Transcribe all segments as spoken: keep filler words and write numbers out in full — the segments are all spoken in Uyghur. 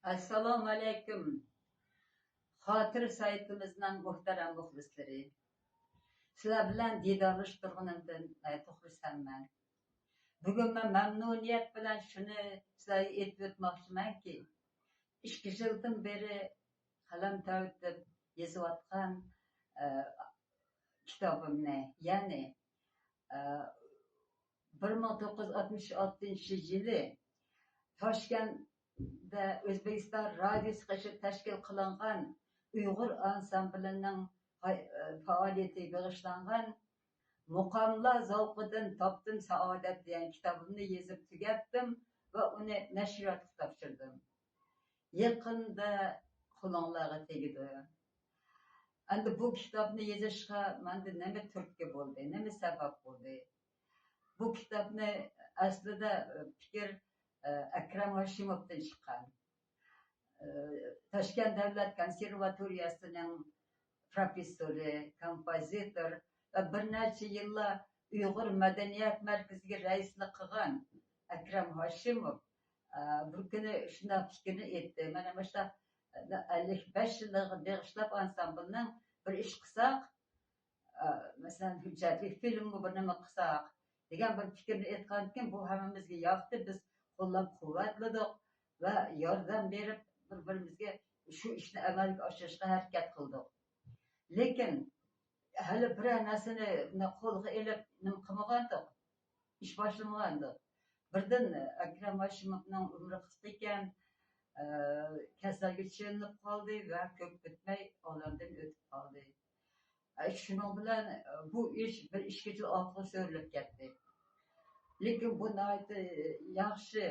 ئەسسالامۇ ئەلەيكۇم. خاتىرە سايتىمىزنىڭ مۇھتەرەم مۇخلىسلىرى. سىلەر بىلەن دىدارلىشىپ تۇرغىنىمدىن ناھايىتى خۇرسەنمەن. بۈگۈن مەن مەمنۇنىيەت بىلەن شۇنى سىلەرگە ئېيتىپ ئۆتمەكچىمەنكى، ئىككى يىلدىن بېرى قەلەم تەۋرىتىپ يېزىۋاتقان، ئە، كىتابىمنى، يەنى، ئە، بىر مىڭ توققۇز يۈز ئاتمىش ئالتىنچى يىلى تاشكەنتتە ئۆزبېكىستان رادىيوسى قېشىدا تەشكىل قىلىنغان ئۇيغۇر ئانسامبلىنىڭ پاي-، پائالىيىتىگە بېغىشلانغان مۇقاملار زەۋقىدىن تاپتىم سائادەت دېگەن كىتابىمنى يېزىپ تۈگەتتىم ۋە ئۇنى نەشرىياتقا تاپشۇردۇم. يېقىندا قولۇڭلارغا تېگىدۇ. ئەمدى بۇ كىتابنى يېزىشقا مەندە نېمە تۈرتكە بولدى، نېمە سەۋەب بولدى؟ بۇ كىتابنى ئەسلىدە، ئە، پىكىر، ئە، ئەكرەم ھاشىموۋتىن چىققان. ئە، تاشكەنت دۆلەت كونسېرۋاتورىيەسىنىڭ پروفېسسورى، كومپوزىتور ۋە بىر نەچچە يىللار ئۇيغۇر مەدەنىيەت مەركىزىگە رەئىسلىك قىلغان ئەكرەم ھاشىموف، ئە، بىر كۈنى شۇنداق پىكىرنى ئېيتتى. مانا مۇشۇنداق، ئە، ئەللىك بەش يىللىقىغا بېغىشلاپ ئانسامبىلنىڭ بىر ئىش قىلساق، ئە، مەسىلەن، ھۆججەتلىك فىلىممۇ بىر نېمە قىلساق دېگەن بىر پىكىرنى ئېيتقاندىكىن، بۇ ھەممىمىزگە ياقتى. بىز قوللاپ قۇۋۋەتلىدۇق ۋە ياردەم بېرىپ، بىر-بىرىمىزگە شۇ ئىشنى ئەمەلگە ئاشۇرۇشقا ھەرىكەت قىلدۇق. لېكىن ھېلى بىرەر نەرسىنى قولغا ئېلىپ نېمە قىلمىغانتۇق، ئىش باشلىمىغانتۇق. بىردىن ئەكرەم ھاشىموفنىڭ ئۆمرى قىسقا ئىكەن، ئە، كېسەلگە چېلىنىپ قالدى ۋە كۆپ ئۆتمەي ئالەمدىن ئۆتۈپ قالدى. ئە، شۇنىڭ بىلەن، ئە، بۇ ئىش بىر ئىككى يىل ئارقىغا سۆرىلىپ كەتتى. لېكىن بۇ ناھايىتى ياخشى،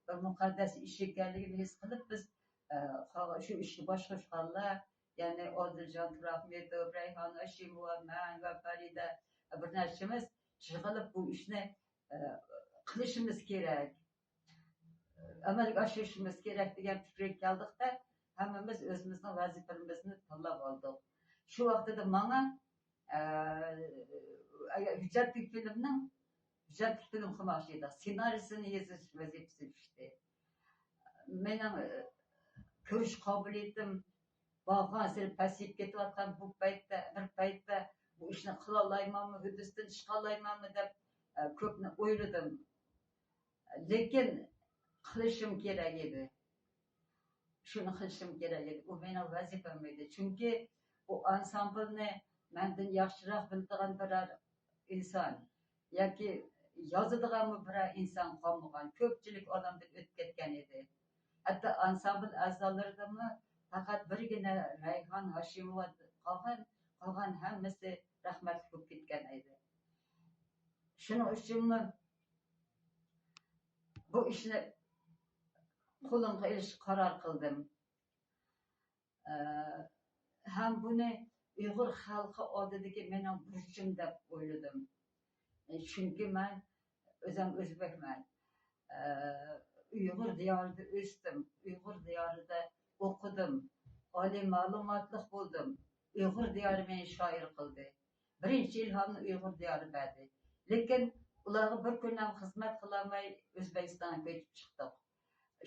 بىر مۇقەددەس ئىش ئىكەنلىكىنى ھېس قىلىپ، بىز، ئە، قالغان شۇ ئىشنى باشقۇرۇشقانلار، يەنى ئادىلجان تۇراخمېتوف، رەيھان ھاشىموۋا، مەن ۋە پەرىدە، ئە، بىر نەچچىمىز يىغىلىپ بۇ ئىشنى، ئە، قىلىشىمىز كېرەك، ئەمەلگە ئاشۇرۇشىمىز كېرەك دېگەن پىكىرگە كەلدۇق-دە، ھەممىمىز ئۆزىمىزنىڭ ۋەزىپىلىرىمىزنى تاللاپ ئالدۇق. شۇ ۋاقتىدا ماڭا، ئە، ھۆججەتلىك فىلىمنىڭ، ھۆججەتلىك فىلىم قىلماقچى ئىدۇق، سېنارىيسىنى يېزىش ۋەزىپىسى چۈشتى. مېنىڭ، ئە، كۆرۈش قابىلىيىتىم بارغانسېرى پەسىيىپ كېتىۋاتقان بۇ پەيتتە، بىر پەيتتە بۇ ئىشنى قىلالايمەنمۇ، ھۆددىسىدىن چىقالايمەنمۇ دەپ، ئە، كۆپنى ئويلىدىم. لېكىن قىلىشىم كېرەك ئىدى. شۇنى قىلىشىم كېرەك ئىدى. ئۇ مېنىڭ ۋەزىپەم ئىدى. چۈنكى ئۇ ئانسامبىلنى مەندىن ياخشىراق بىلىدىغان بىرەر ئىنسان ياكى يازىدىغانمۇ بىرەر ئىنسان قالمىغان. كۆپچىلىك ئالەمدىن ئۆتۈپ كەتكەن ئىدى. ھەتتا ئانسامبىل ئەزالىرىدىنمۇ پەقەت بىرگىنە رەيھان ھاشىموۋا قالغان، قالغان ھەممىسى رەھمەتلىك بولۇپ كەتكەن ئىدى. شۇنىڭ ئۈچۈنمۇ بۇ ئىشنى قولۇمغا ئېلىشقا قارار قىلدىم. ئە، ھەم بۇنى ئۇيغۇر خەلقى ئالدىدىكى مېنىڭ بۇرچۇم دەپ ئويلىدىم. ئە، چۈنكى مەن ئۆزۈم ئۆزبەكمەن. ئە، ئۇيغۇر دىيارىدا ئۆستۈم، ئۇيغۇر دىيارىدا ئوقۇدۇم، ئالىي مەلۇماتلىق بولدۇم. ئۇيغۇر دىيارى مېنى شائىر قىلدى. بىرىنچى ئىلھامنى ئۇيغۇر دىيارى بەردى. لېكىن ئۇلارغا بىر كۈن ھەم خىزمەت قىلالماي ئۆزبېكىستانغا كۆچۈپ چىقتۇق.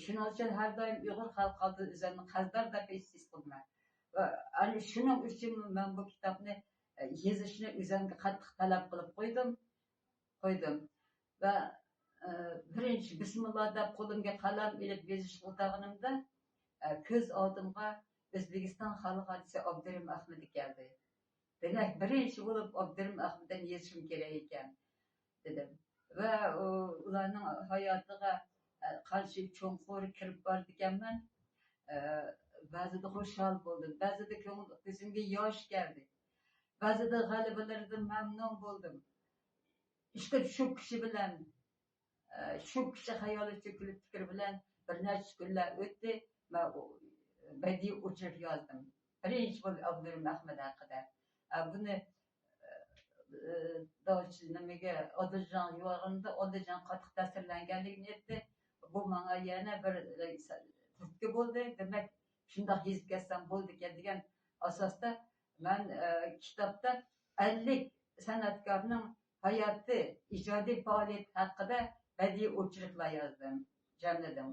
شۇنىڭ ئۈچۈن ھەر دائىم ئۇيغۇر خەلقى ئالدىدا ئۆزۈمنى قەرزدار دەپ ھېس قىلىمەن. ۋە ئەنە شۇنىڭ ئۈچۈن مەن بۇ كىتابنى، ئە، يېزىشنى ئۆزۈمگە قاتتىق تەلەپ قىلىپ قويدۇم، قويدۇم. ۋە، ئە، بىرىنچى بىسمىللا دەپ قولۇمغا قەلەم ئېلىپ يېزىشقا ئولتۇرغىنىمدا، ئە، كۆز ئالدىمغا ئۆزبېكىستان خەلق ئارتىسى ئابدۇرېھىم ئەخمىدى كەلدى. دېمەك، بىرىنچى بولۇپ ئابدۇرېھىم ئەخمىدىن يېزىشىم كېرەك ئىكەن، دېدىم. ۋە ئۇ، ئۇلارنىڭ ھاياتىغا، ئە، قانچىلىك چوڭقۇر كىرىپ بارىدىكەنمەن. ئە، بەزىدە خۇشال بولدۇم، بەزىدە كۆڭۈل، كۆزۈمگە ياش كەلدى، بەزىدە غەلىبىلىرىدىن مەمنۇن بولدۇم. ئىشقىلىپ شۇ كىشى بىلەن ئە، شۇ كىشى خىيالىي تۆكۈلۈپ پىكىر بىلەن بىر نەچچە كۈنلەر ئۆتتى. مەن ئۇ بەدىئىي ئوچېرك يازدىم. بىرىنچى بولۇپ ئابدۇرېھىم ئەخمەت ھەققىدە. ئە، بۇنى، ئە، داۋچى نېمىگە، ئادىلجانغا يۈرگىنىمدە، ئادىلجان قاتتىق تەسىرلەنگەنلىكىنى ئېيتتى. بۇ ماڭا يەنە بىر، ئە، تۈرتكە بولدى. دېمەك، شۇنداق يېزىپ كەتسەم بولىدىكەن دېگەن ئاساستا مەن، ئە، كىتابتا ئەللىك سەنئەتكارنىڭ ھاياتى، ئىجادىي پائالىيىتى ھەققىدە بەدىئىي ئوچېركلار يازدىم، جەملىدىم.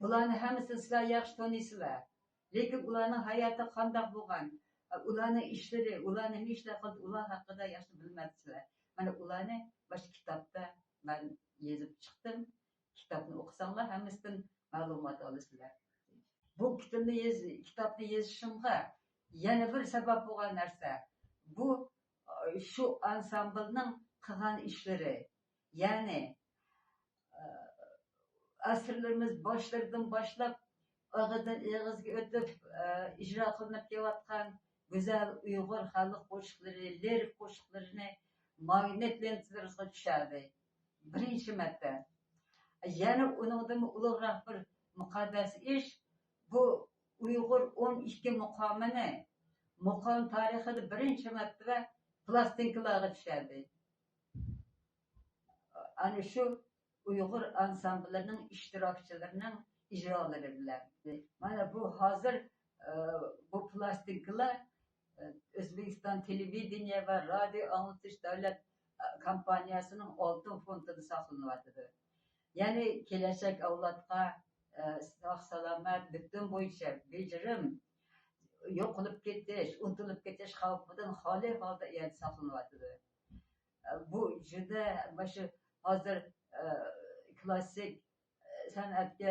ئۇلارنى ھەممىسىنى سىلەر ياخشى تونۇيسىلەر. لېكىن ئۇلارنىڭ ھاياتى قانداق بولغان، ئۇلارنىڭ ئىشلىرى، ئۇلار نېمە ئىشلار قىلدى، ئۇلار ھەققىدە ياخشى بىلمەپسىلەر. مانا ئۇلارنى مۇشۇ كىتابتا مەن يېزىپ چىقتىم. كىتابنى ئوقۇساڭلار ھەممىسىدىن مەلۇمات ئالىسىلەر. بۇ كىتابنى يېز-، كىتابنى يېزىشىمغا يەنە بىر سەۋەب بولغان نەرسە، بۇ، شۇ ئانسامبىلنىڭ قىلغان ئىشلىرى. يەنى، ئە، ئەسىرلىرىمىز باشلىرىدىن باشلاپ ئېغىزدىن ئېغىزگە ئۆتۈپ، ئە، ئىجرا قىلىنىپ كېلىۋاتقان گۈزەل ئۇيغۇر خەلق قوشۇقلىرى، لىرىك قوشۇقلىرىنى ماگنىت لېنتىلىرىغا چۈشۈردى. بىرىنچى مەرتەم. يەنە ئۇنىڭدىنمۇ ئۇلۇغراق بىر مۇقەددەس ئىش، بۇ ئۇيغۇر ئون ئىككى مۇقامىنى مۇقام تارىخىدا بىرىنچى مەرتىۋە پلاستىنكىلارغا چۈشۈردى. ئەنە شۇ ئۇيغۇر ئانسامبىلىنىڭ ئىشتىراكچىلىرىنىڭ ئىجرالىرى بىلەن. مانا بۇ ھازىر، ئە، بۇ پلاستىنكىلار، ئە، ئۆزبېكىستان تېلېۋىدېنىيە ۋە رادىيو ئاڭلىتىش دۆلەت، ئە، كومپانىيەسىنىڭ ئالتۇن فوندىدا ساقلىنىۋاتىدۇ. يەنى كېلەچەك ئەۋلادقا، ئە، ساق-سالامەت، پۈتۈن بويىچە بېجىرىم، يوقىلىپ كېتىش، ئۇنتۇلۇپ كېتىش خەۋپىدىن خالىي ھالدا ئۇ يەردە ساقلىنىۋاتىدۇ. بۇ جۈدە مۇشۇ ھازىر، ئە، كلاسسىك، ئە، سەنئەتكە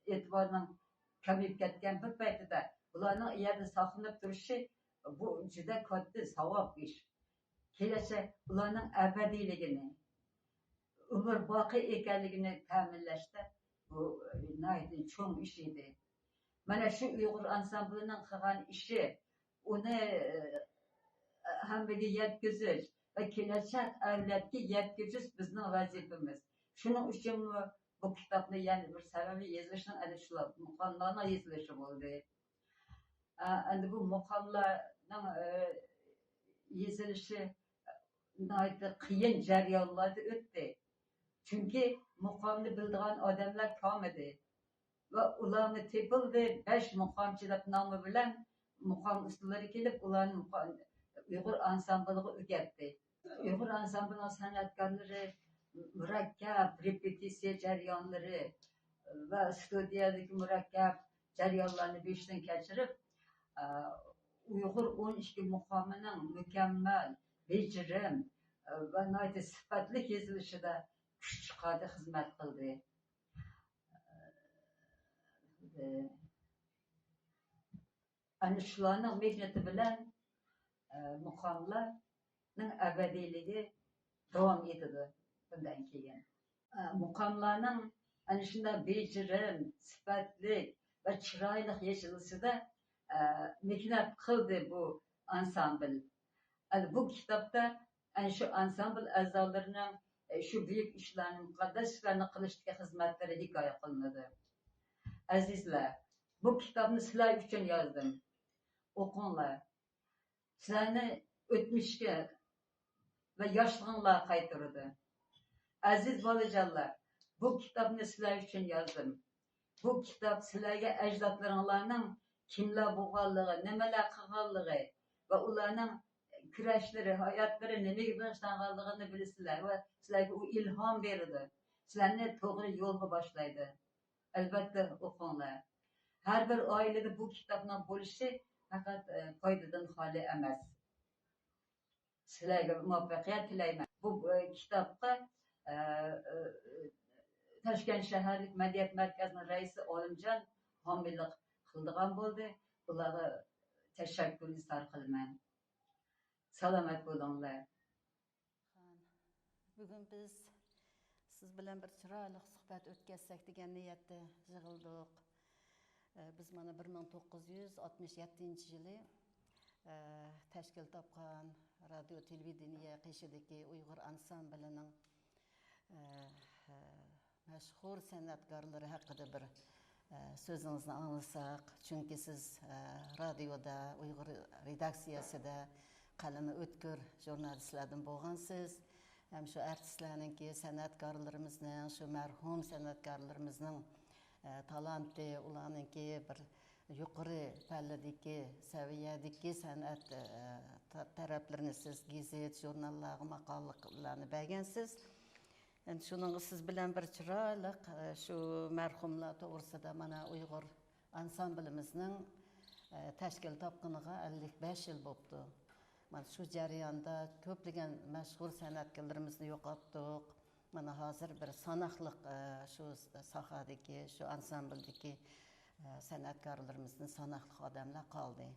ئېتىبارنىڭ كېمىيىپ كەتكەن بىر پەيتىدە بۇلارنىڭ ئۇ يەردە ساقلىنىپ تۇرۇشى، بۇ جۈدە كاتتا ساۋاب ئىش. كېلەچەك ئۇلارنىڭ ئەبەدىيلىكىنى، ئۆمۈر باقىي ئىكەنلىكىنى تەمىنلەشتە بۇ ناھايىتى چوڭ ئىش ئىدى. مانا شۇ ئۇيغۇر ئانسامبىلىنىڭ قىلغان ئىشى، ئۇنى، ئە، ھەممىگە يەتكۈزۈش ۋە كېلەچەك ئەۋلادقا يەتكۈزۈش بىزنىڭ ۋەزىپىمىز. شۇنىڭ ئۈچۈنمۇ بۇ كىتابنى يەنە بىر سەۋەبى يېزىشنىڭ ئەنە شۇ مۇقاملارنىڭ يېزىلىشى بولدى. ئە، ئەمدى بۇ مۇقاملارنىڭ، ئە، يېزىلىشى ناھايىتى قىيىن جەريانلاردا ئۆتتى. چۈنكى مۇقامنى بىلىدىغان ئادەملەر كەم ئىدى. ۋە ئۇلارمۇ تېپىلدى، بەش مۇقامچى دەپ نامى بىلەن مۇقام ئۇستىلىرى كېلىپ، ئۇلارنى مۇقا-، ئۇيغۇر ئانسامبىلىغا ئۆگەتتى. ئۇيغۇر ئانسامبىلىنىڭ سەنئەتكارلىرى مۇرەككەپ رېپېتىتسىيە جەريانلىرى ۋە ستۇدىيەدىكى مۇرەككەپ جەريانلارنى بېشىدىن كەچۈرۈپ، ئۇيغۇر ئون ئىككى مۇقامىنىڭ مۇكەممەل، بېجىرىم ۋە ناھايىتى سۈپەتلىك يېزىلىشىدا كۈچ چىقاردى، خىزمەت قىلدى. ئەنە شۇلارنىڭ مېھنىتى بىلەن، ئە، مۇقاملارنىڭ ئەبەدىيلىكى داۋام ئېتىدۇ بۇندىن كېيىن. ئە، مۇقاملارنىڭ ئەنە شۇنداق بېجىرىم، سۈپەتلىك ۋە چىرايلىق يېزىلىشىدا، ئە، مېھنەت قىلدى بۇ ئانسامبىل. ئەنە بۇ كىتابتا ئەنە شۇ ئانسامبىل ئەزالىرىنىڭ، ئە، شۇ بۈيۈك ئىشلارنى، مۇقەددەس ئىشلارنى قىلىشتىكى خىزمەتلىرى ھېكايە قىلىنىدۇ. ئەزىزلەر، بۇ كىتابنى سىلەر ئۈچۈن يازدىم. ئوقۇڭلار. سىلەرنى ئۆتمۈشكە ۋە ياشلىقىڭلارغا قايتۇرىدۇ. ئەزىز بالىجانلار، بۇ كىتابنى سىلەر ئۈچۈن يازدىم. بۇ كىتاب سىلەرگە ئەجدادلىرىڭلارنىڭ كىملەر بولغانلىقى، نېمىلەر قىلغانلىقى ۋە ئۇلارنىڭ كۈرەشلىرى، ھاياتلىرى نېمىگە بېغىشلانغانلىقىنى بىلىسىلەر ۋە سىلەرگە ئۇ ئىلھام بېرىدۇ. سىلەرنى توغرا يولغا باشلايدۇ. ئەلۋەتتە، ئوقۇڭلار. ھەر بىر ئائىلىدە بۇ كىتابنىڭ بولۇشى پەقەت، ئە، پايدىدىن خالىي ئەمەس. سىلەرگە مۇۋەپپەقىيەت تىلەيمەن. بۇ، ئە، كىتابقا، ئە، ئە، تاشكەنت شەھەرلىك مەدەنىيەت مەركەزىنىڭ رەئىسى ئالىمجان ھامىيلىق قىلىدىغان بولدى. ئۇلارغا تەشەككۈر ئىزھار قىلىمەن. سالامەت بولۇڭلار. خان، بۈگۈن بىز سىز بىلەن بىر چىرايلىق سۆھبەت ئۆتكەزسەك دېگەن نىيەتتە يىغىلدۇق. ئە، بىز مانا بىر مىڭ توققۇز يۈز ئاتمىش يەتتىنچى يىلى، ئە، تەشكىل تاپقان رادىيو تېلېۋىدېنىيە قېشىدىكى ئۇيغۇر ئانسامبىلىنىڭ، ئە، ئە، مەشھۇر سەنئەتكارلىرى ھەققىدە بىر، ئە، سۆزىڭىزنى ئاڭلىساق، چۈنكى سىز، ئە، رادىيودا، ئۇيغۇر رېداكسىيەسىدە قەلىمى ئۆتكۈر ژۇرنالىستلاردىن بولغانسىز. ھەم شۇ ئارتىسلارنىڭكى، سەنئەتكارلىرىمىزنىڭ، شۇ مەرھۇم سەنئەتكارلىرىمىزنىڭ، ئە، تالانتى، ئۇلارنىڭكى بىر يۇقىرى پەللىدىكى، سەۋىيەدىكى سەنئەت، ئە، تا-، تەرەپلىرىنى سىز گېزىت، ژۇرناللارغا ماقالىلارنى بەرگەنسىز. ئەمدى شۇنىڭغا سىز بىلەن بىر چىرايلىق، ئە، شۇ مەرھۇملار توغرىسىدا، مانا ئۇيغۇر ئانسامبلىمىزنىڭ، ئە، تەشكىل تاپقىنىغا ئەللىك بەش يىل بوپتۇ. مانا شۇ جەرياندا كۆپلىگەن مەشھۇر سەنئەتكارلىرىمىزنى يوقاتتۇق. مانا ھازىر بىر ساناقلىق، ئە، شۇ ساھەدىكى، شۇ ئانسامبلدىكى، ئە، سەنئەتكارلىرىمىزدىن ساناقلىق ئادەملەر قالدى.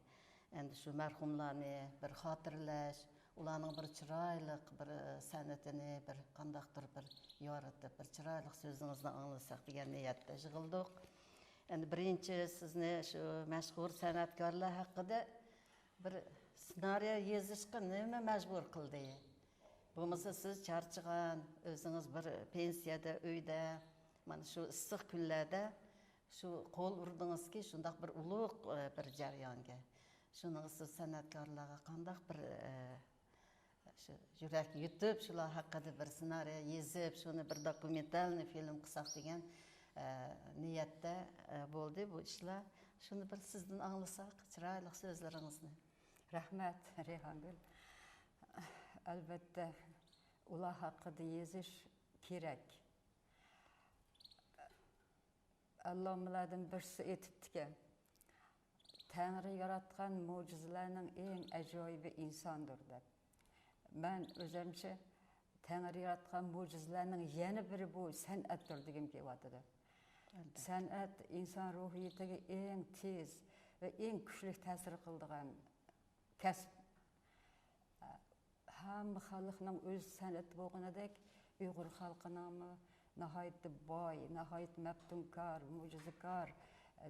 ئەمدى شۇ مەرھۇملارنى بىر خاتىرىلەش، ئۇلارنىڭ بىر چىرايلىق بىر، ئە، سەنئىتىنى بىر قانداقتۇر بىر يارىتىپ، بىر چىرايلىق سۆزىڭىزنى ئاڭلىساق دېگەن نىيەتتە يىغىلدۇق. ئەمدى بىرىنچى سىزنى شۇ مەشھۇر سەنئەتكارلار ھەققىدە بىر سېنارىيە يېزىشقا نېمە مەجبۇر قىلدى؟ بولمىسا سىز چارچىغان، ئۆزىڭىز بىر پېنسىيەدە، ئۆيدە، مانا شۇ ئىسسىق كۈنلەردە شۇ قول ئۇردىڭىزكى شۇنداق بىر ئۇلۇغ، ئە، بىر جەريانغا. شۇنىڭغا سىز سەنئەتكارلارغا قانداق بىر، ئە، شۇ يۈرەك يۇتۇپ، شۇلار ھەققىدە بىر سېنارىيە يېزىپ، شۇنى بىر دوكۇمېنتالنىي فىلىم قىلساق دېگەن، ئە، نىيەتتە، ئە، بولدى بۇ ئىشلار. شۇنى بىر سىزدىن ئاڭلىساق، چىرايلىق سۆزلىرىڭىزنى. رەھمەت، رەيھانگۈل. ئەلۋەتتە، ئۇلار ھەققىدە يېزىش كېرەك. ئەللامىلەردىن بىرسى ئېيتىپتىكەن، تەڭرى ياراتقان مۆجىزىلەرنىڭ ئەڭ ئەجايىبى ئىنساندۇر، دەپ. مەن ئۆزۈمچە تەڭرى ياراتقان مۆجىزىلەرنىڭ يەنە بىرى بۇ سەنئەتتۇر دېگۈم كېلىۋاتىدۇ. ئەلۋەتتە. سەنئەت ئىنسان روھىيىتىگە ئەڭ تېز ۋە ئەڭ كۈچلۈك تەسىر قىلىدىغان كەسىپ. ھەممە خەلقنىڭ ئۆز سەنئىتى بولغىنىدەك، ئۇيغۇر خەلقىنىڭمۇ ناھايىتى باي، ناھايىتى مەپتۇنكار، مۆجىزىكار،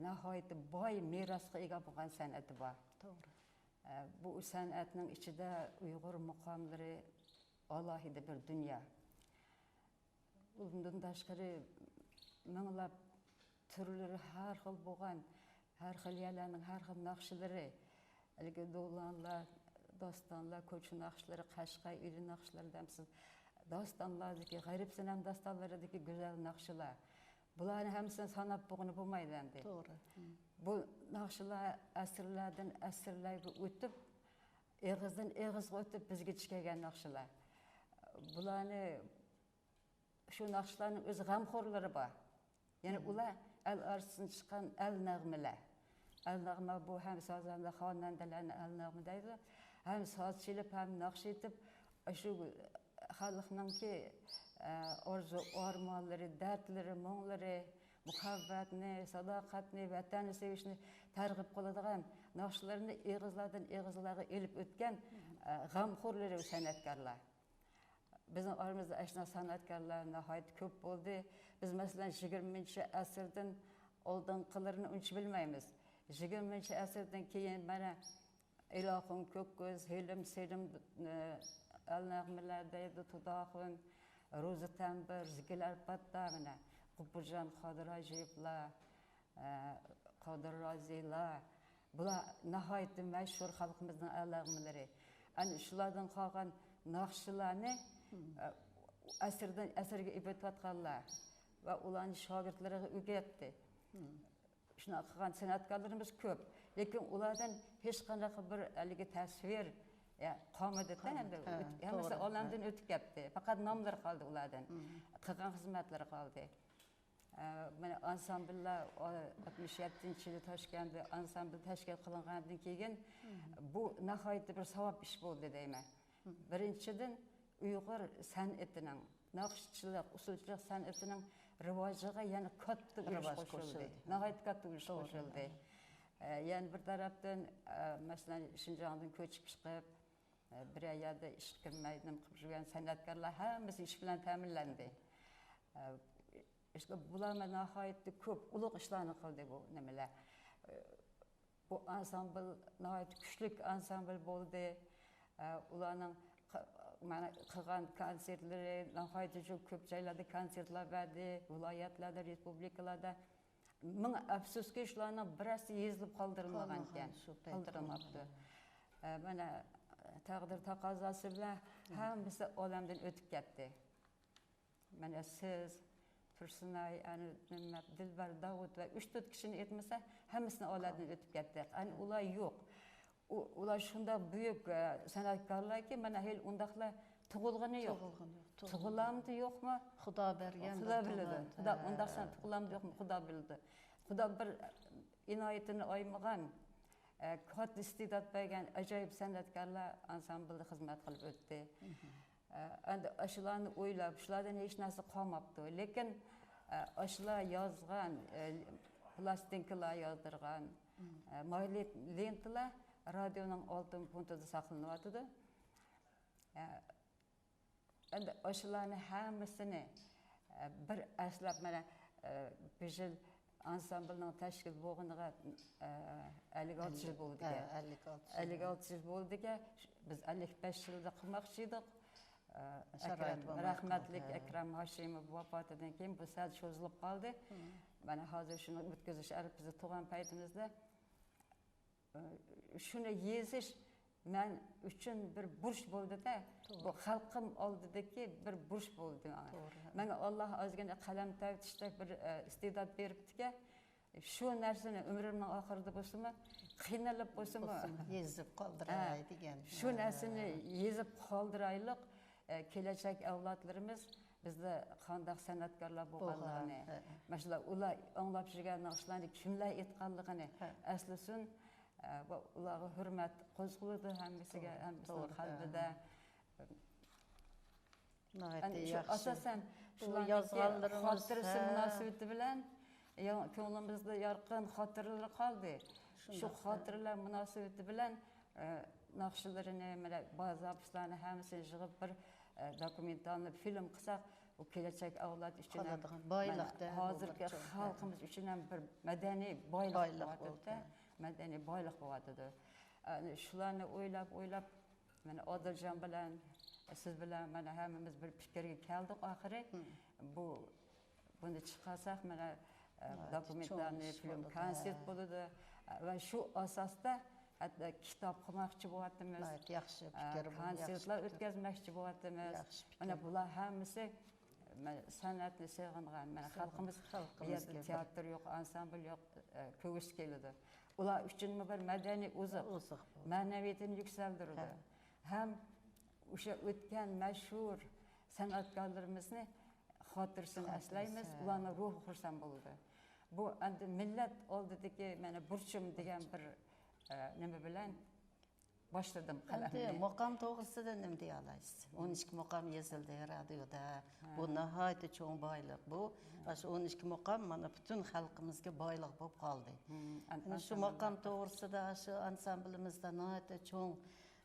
ناھايىتى باي مىراسقا ئىگە بولغان سەنئىتى بار. توغرا. ئە، بۇ سەنئەتنىڭ ئىچىدە ئۇيغۇر مۇقاملىرى ئالاھىدە بىر دۇنيا. ئۇندىن تاشقىرى، مىڭلاپ تۈرلىرى ھەر خىل بولغان، ھەر خىل يەرلەرنىڭ ھەر خىل ناخشىلىرى، ھېلىقى دولانلار، داستانلار، كوچا ناخشىلىرى، قەشقەر ئۆيلىرى ناخشىلىرى دەمسىز، داستانلاردىكى، غېرىب سەنەم داستانلىرىدىكى گۈزەل ناخشىلار. بۇلارنى ھەممىسىنى ساناپ بولغىلى بولمايدۇ ئەمدى. توغرا. بۇ ناخشىلار ئەسىرلەردىن ئەسىرلەرگە ئۆتۈپ، ئېغىزدىن ئېغىزغا ئۆتۈپ بىزگىچە كەلگەن ناخشىلار. بۇلارنى، شۇ ناخشىلارنىڭ ئۆز غەمخورلىرى بار. يەنى ئۇلار ئەل ئارىسىدىن چىققان ئەل نەغمىلەر. ئەل نەغمە بۇ ھەم سازەندە، خانەندىلەرنى ئەل نەغمە دەيدۇ، ھەم ساز چېلىپ، ھەم ناخشا ئېيتىپ، شۇ خەلقنىڭكى، ئە، ئارزۇ ئارمانلىرى، دەردلىرى، مۇڭلىرى، مۇھەببەتنى، ساداقەتنى، ۋەتەننى سۆيۈشنى تەرغىب قىلىدىغان ناخشىلىرىنى ئېغىزلاردىن ئېغىزلارغا ئېلىپ ئۆتكەن، ئە، غەمخورلىرى بۇ سەنئەتكارلار. بىزنىڭ ئارىمىزدا ئاشۇنداق سەنئەتكارلار ناھايىتى كۆپ بولدى. بىز، مەسىلەن، يىگىرمىنچى ئەسىردىن ئالدىنقىلىرىنى ئۇنچە بىلمەيمىز. يىگىرمىنچى ئەسىردىن كېيىن، مانا، ئىلاخۇن كۆككۆز، ھېلىم سېلىم، ئە، ئەل نەغمىلەر دەيدۇ، تۇداخۇن، روزى تەمبۇر، زىكىر ئەرپاتتا، مانا، غوپۇرجان قادىر ھاجىيېۋلار، ئە، قادىر رازىلار، بۇلار ناھايىتى مەشھۇر خەلقىمىزنىڭ ئەل نەغمىلىرى. ئەنە شۇلاردىن قالغان ناخشىلارنى، ئە، ئەسىردىن ئەسىرگە ئېلىپ ئۆتۈۋاتقانلار ۋە ئۇلارنى شاگىرتلىرىغا ئۆگەتتى. شۇنداق قىلغان سەنئەتكارلىرىمىز كۆپ. لېكىن ئۇلاردىن ھېچقانداق بىر ھېلىقى تەسۋىر، يا، قالمىدى-دە، قالمىدى. ئەمدى ھە، ئۆت-، ھەممىسى توغرا. ئالەمدىن ئۆتۈپ كەتتى. پەقەت ناملىرى قالدى ئۇلاردىن. قىلغان خىزمەتلىرى قالدى. ئە، مانا ئانسامبىللار، ئا، ئاتمىش يەتتىنچى يىلى تاشكەنتتە ئانسامبىل تەشكىل قىلىنغاندىن كېيىن، بۇ ناھايىتى بىر ساۋاب ئىش بولدى دەيمەن. بىرىنچىدىن، ئۇيغۇر سەنئىتىنىڭ، ناخشىچىلىق، ئۇسسۇلچىلىق سەنئىتىنىڭ رىۋاجىغا يەنە كاتتا ئۈلۈش قوشۇلدى. ناھايىتى كاتتا ئۈلۈش قوشۇلدى. ئە، يەنە بىر تەرەپتىن، ئە، مەسىلەن، شىنجاڭدىن كۆچۈپ چىقىپ، ئە، بىرەر يەردە ئىشقا كىرمەي، نېمە قىلىپ يۈرگەن سەنئەتكارلار ھەممىسى ئىش بىلەن تەمىنلەندى. ئە، ئىشقا، بۇلار ناھايىتى كۆپ، ئۇلۇغ ئىشلارنى قىلدى بۇ نېمىلەر. ئە، بۇ ئانسامبىل ناھايىتى كۈچلۈك ئانسامبىل بولدى. ئە، ئۇلارنىڭ قى-، مانا، قىلغان كونسېرتلىرى ناھايىتى شۇ كۆپ جايلاردا كونسېرتلار بەردى، ۋىلايەتلەردە، رېسپۇبلىكىلاردا. مىڭ ئەپسۇسكى، شۇلارنىڭ بىرەرسى يېزىلىپ قالدۇرۇلمىغانىكەن. قالدۇرۇلماپتۇ. ئە، مانا، تەقدىر تەقەززاسى بىلەن ھەممىسى ئالەمدىن ئۆتۈپ كەتتى. مانا سىز، تۇرسۇنئاي، ئەنە، نېمە، دىلبەر، داۋۇت ۋە ئۈچ تۆت كىشىنى ئېيتمىسا، ھەممىسىنى ئالەمدىن ئۆتۈپ كەتتى. ئەنە ئۇلار يوق. ئۇ-، ئۇلار شۇنداق بۈيۈك، ئە، سەنئەتكارلاركى، مانا ھېلى ئۇنداقلار تۇغۇلغىنى يوق. تۇغۇلغىنى يوق، تۇغۇلغىنى. تۇغۇلامدۇ يوقمۇ؟ خۇدا بەرگەن خۇدا بىلىدۇ. خۇدا، ھە. ئۇنداق سەن تۇغۇلامدۇ يوقمۇ؟ خۇدا بىلىدۇ. خۇدا بىر ئىنايىتىنى ئايىمىغان، ئە، كاتتا ئىستېدات بەرگەن ئاجايىپ سەنئەتكارلار ئانسامبىلدا خىزمەت قىلىپ ئۆتتى. ئە، ئەمدى ئاشۇلارنى ئويلاپ، شۇلاردىن ھېچ نەرسە قالماپتۇ. لېكىن، ئە، ئاشۇلار يازغان، ئە، پلاستىنكىلار يازدۇرغان، ئە، ماي لېنتىلار رادىيونىڭ ئالتۇن پونتىدا ساقلىنىۋاتىدۇ. ئە، ئەمدى ئاشۇلارنى ھەممىسىنى، ئە، بىر ئەسلەپ، مانا، ئە، بۇ يىل ئانسامبىلنىڭ تەشكىل بولغىنىغا، ئە، ئەللىك ئالتە يىل بولدىكەن. ھە، ئەللىك ئالتە يىل. ئەللىك ئالتە يىل بولدىكەن. بىز ئەللىك بەش يىلدا قىلماقچى ئىدۇق. ئە، شارائىت ئەكرەم، بولماي رەھمەتلىك قالدى. ھە. ئەكرەم ھاشىموف ۋاپاتىدىن كېيىن بۇ سەل سوزۇلۇپ قالدى. مانا ھازىر شۇنى ئۆتكۈزۈش ئەرىپىسىدە تۇرغان پەيتىمىزدە، ئە، شۇنى يېزىش مەن ئۈچۈن بىر بۇرچ بولدى-دە، توغرا. بۇ خەلقىم ئالدىدىكى بىر بۇرچ بولدى ماڭا. توغرا. ماڭا ئاللا ئازغىنە قەلەم تەۋرىتىشتەك بىر، ئە، ئىستېدات بېرىپتىكەن. شۇ نەرسىنى ئۆمرۈمنىڭ ئاخىرىدا بولسىمۇ، قىينىلىپ بولسىمۇ، بولسىمۇ يېزىپ قالدۇراي ھە، دېگەن. شۇ ھە. نەرسىنى يېزىپ قالدۇرايلۇق. ئە، كېلەچەك ئەۋلادلىرىمىز بىزدە قانداق سەنئەتكارلار بولغانلىقىنى، بولغان، ھە، ھە. مەسىلەن، ئۇلار ئاڭلاپ يۈرگەن ناخشىلارنى كىملەر ئېيتقانلىقىنى ھە. ئەسلىسۇن. ئە، ۋە ئۇلارغا ھۆرمەت قوزغىلىدۇ ھەممىسىگە، توغرا، ھەممىسىنىڭ توغرا، قەلبىدە. ھە. ناھايىتى ياخشى. ئاساسەن بۇ شۇلارنىڭكى يازغانلىرىڭىز، خاتىرىسى ھە. مۇناسىۋىتى بىلەن يا-، كۆڭلىمىزدە يارقىن خاتىرىلىرى قالدى. شۇ شۇنداق. خاتىرىلەر مۇناسىۋىتى بىلەن، ئە، ناخشىلىرىنى، مانا، بار زاپىسلارنى ھەممىسىنى يىغىپ بىر، ئە، دوكۇمېنتالنىي فىلىم قىلساق، ئۇ كېلەچەك ئەۋلاد ئۈچۈن ھەم قالىدىغان بايلىقتا، مانا، ھازىرقى بولۇپ چىقىدۇ. خەلقىمىز ئۈچۈن ھەم بىر مەدەنىي بايلىق بايلىق بولۇۋاتىدۇ-دە، بولىدۇ. مەدەنىي بايلىق بولۇۋاتىدۇ. ئە، شۇلارنى ئويلاپ، ئويلاپ، مانا، ئادىلجان بىلەن، سىز بىلەن، مانا، ھەممىمىز بىر پىكىرگە كەلدۇق ئاخىرى. بۇ، بۇنى چىقارساق، مانا، ئە، ھە، دوكۇمېنتالنىي چوڭ ئىش فىلىم، بولىدۇ. كونسېرت ھە. بولىدۇ. ۋە شۇ ئاساستا ھەتتا كىتاب قىلماقچى بولۇۋاتىمىز. ناھايىتى ياخشى ئە، پىكىر بۇ، ياخشى كونسېرتلار پىكىر. ئۆتكۈزمەكچى بولۇۋاتىمىز. ياخشى پىكىر. مانا، بۇلار ھەممىسى، مانا، سەنئەتنى سېغىنغان، مانا، سېغىن-، خەلقىمىز، بۇ خەلقىمىزگە يەردە بىر تىياتىر يوق، ئانسامبىل يوق، ئە، كۆرگۈسى كېلىدۇ. ئۇلار ئۈچۈنمۇ بىر مەدەنىي ئوزۇق، ئوزۇق بۇ. مەنىۋىيىتىنى يۈكسەلدۈرىدۇ. ھە. ھەم ئوشۇ ئۆتكەن مەشھۇر سەنئەتكارلىرىمىزنى خاتىرىسىنى خاتىرىسى. ئەسلەيمىز، ھە. ئۇلارنىڭ روھى خۇرسەن بولىدۇ. بۇ ئەمدى مىللەت ئالدىدىكى، مانا، بۇرچۇم دېگەن بىر، ئە، نېمە بىلەن باشلىدىم ئەمدى قەلەمنى. مۇقام توغرىسىدا نېمە دېيەلەيسىز؟ ئون ئىككى مۇقام يېزىلدى رادىيودا. ھە. بۇ ناھايىتى چوڭ بايلىق. بۇ، ھە. ئاشۇ ئون ئىككى مۇقام مانا پۈتۈن خەلقىمىزگە بايلىق بولۇپ قالدى. ھىم، ئەن-، ئەنە شۇ ئەنسامبىل مۇقام توغرىسىدا ئاشۇ ئانسامبىلىمىزدا ناھايىتى چوڭ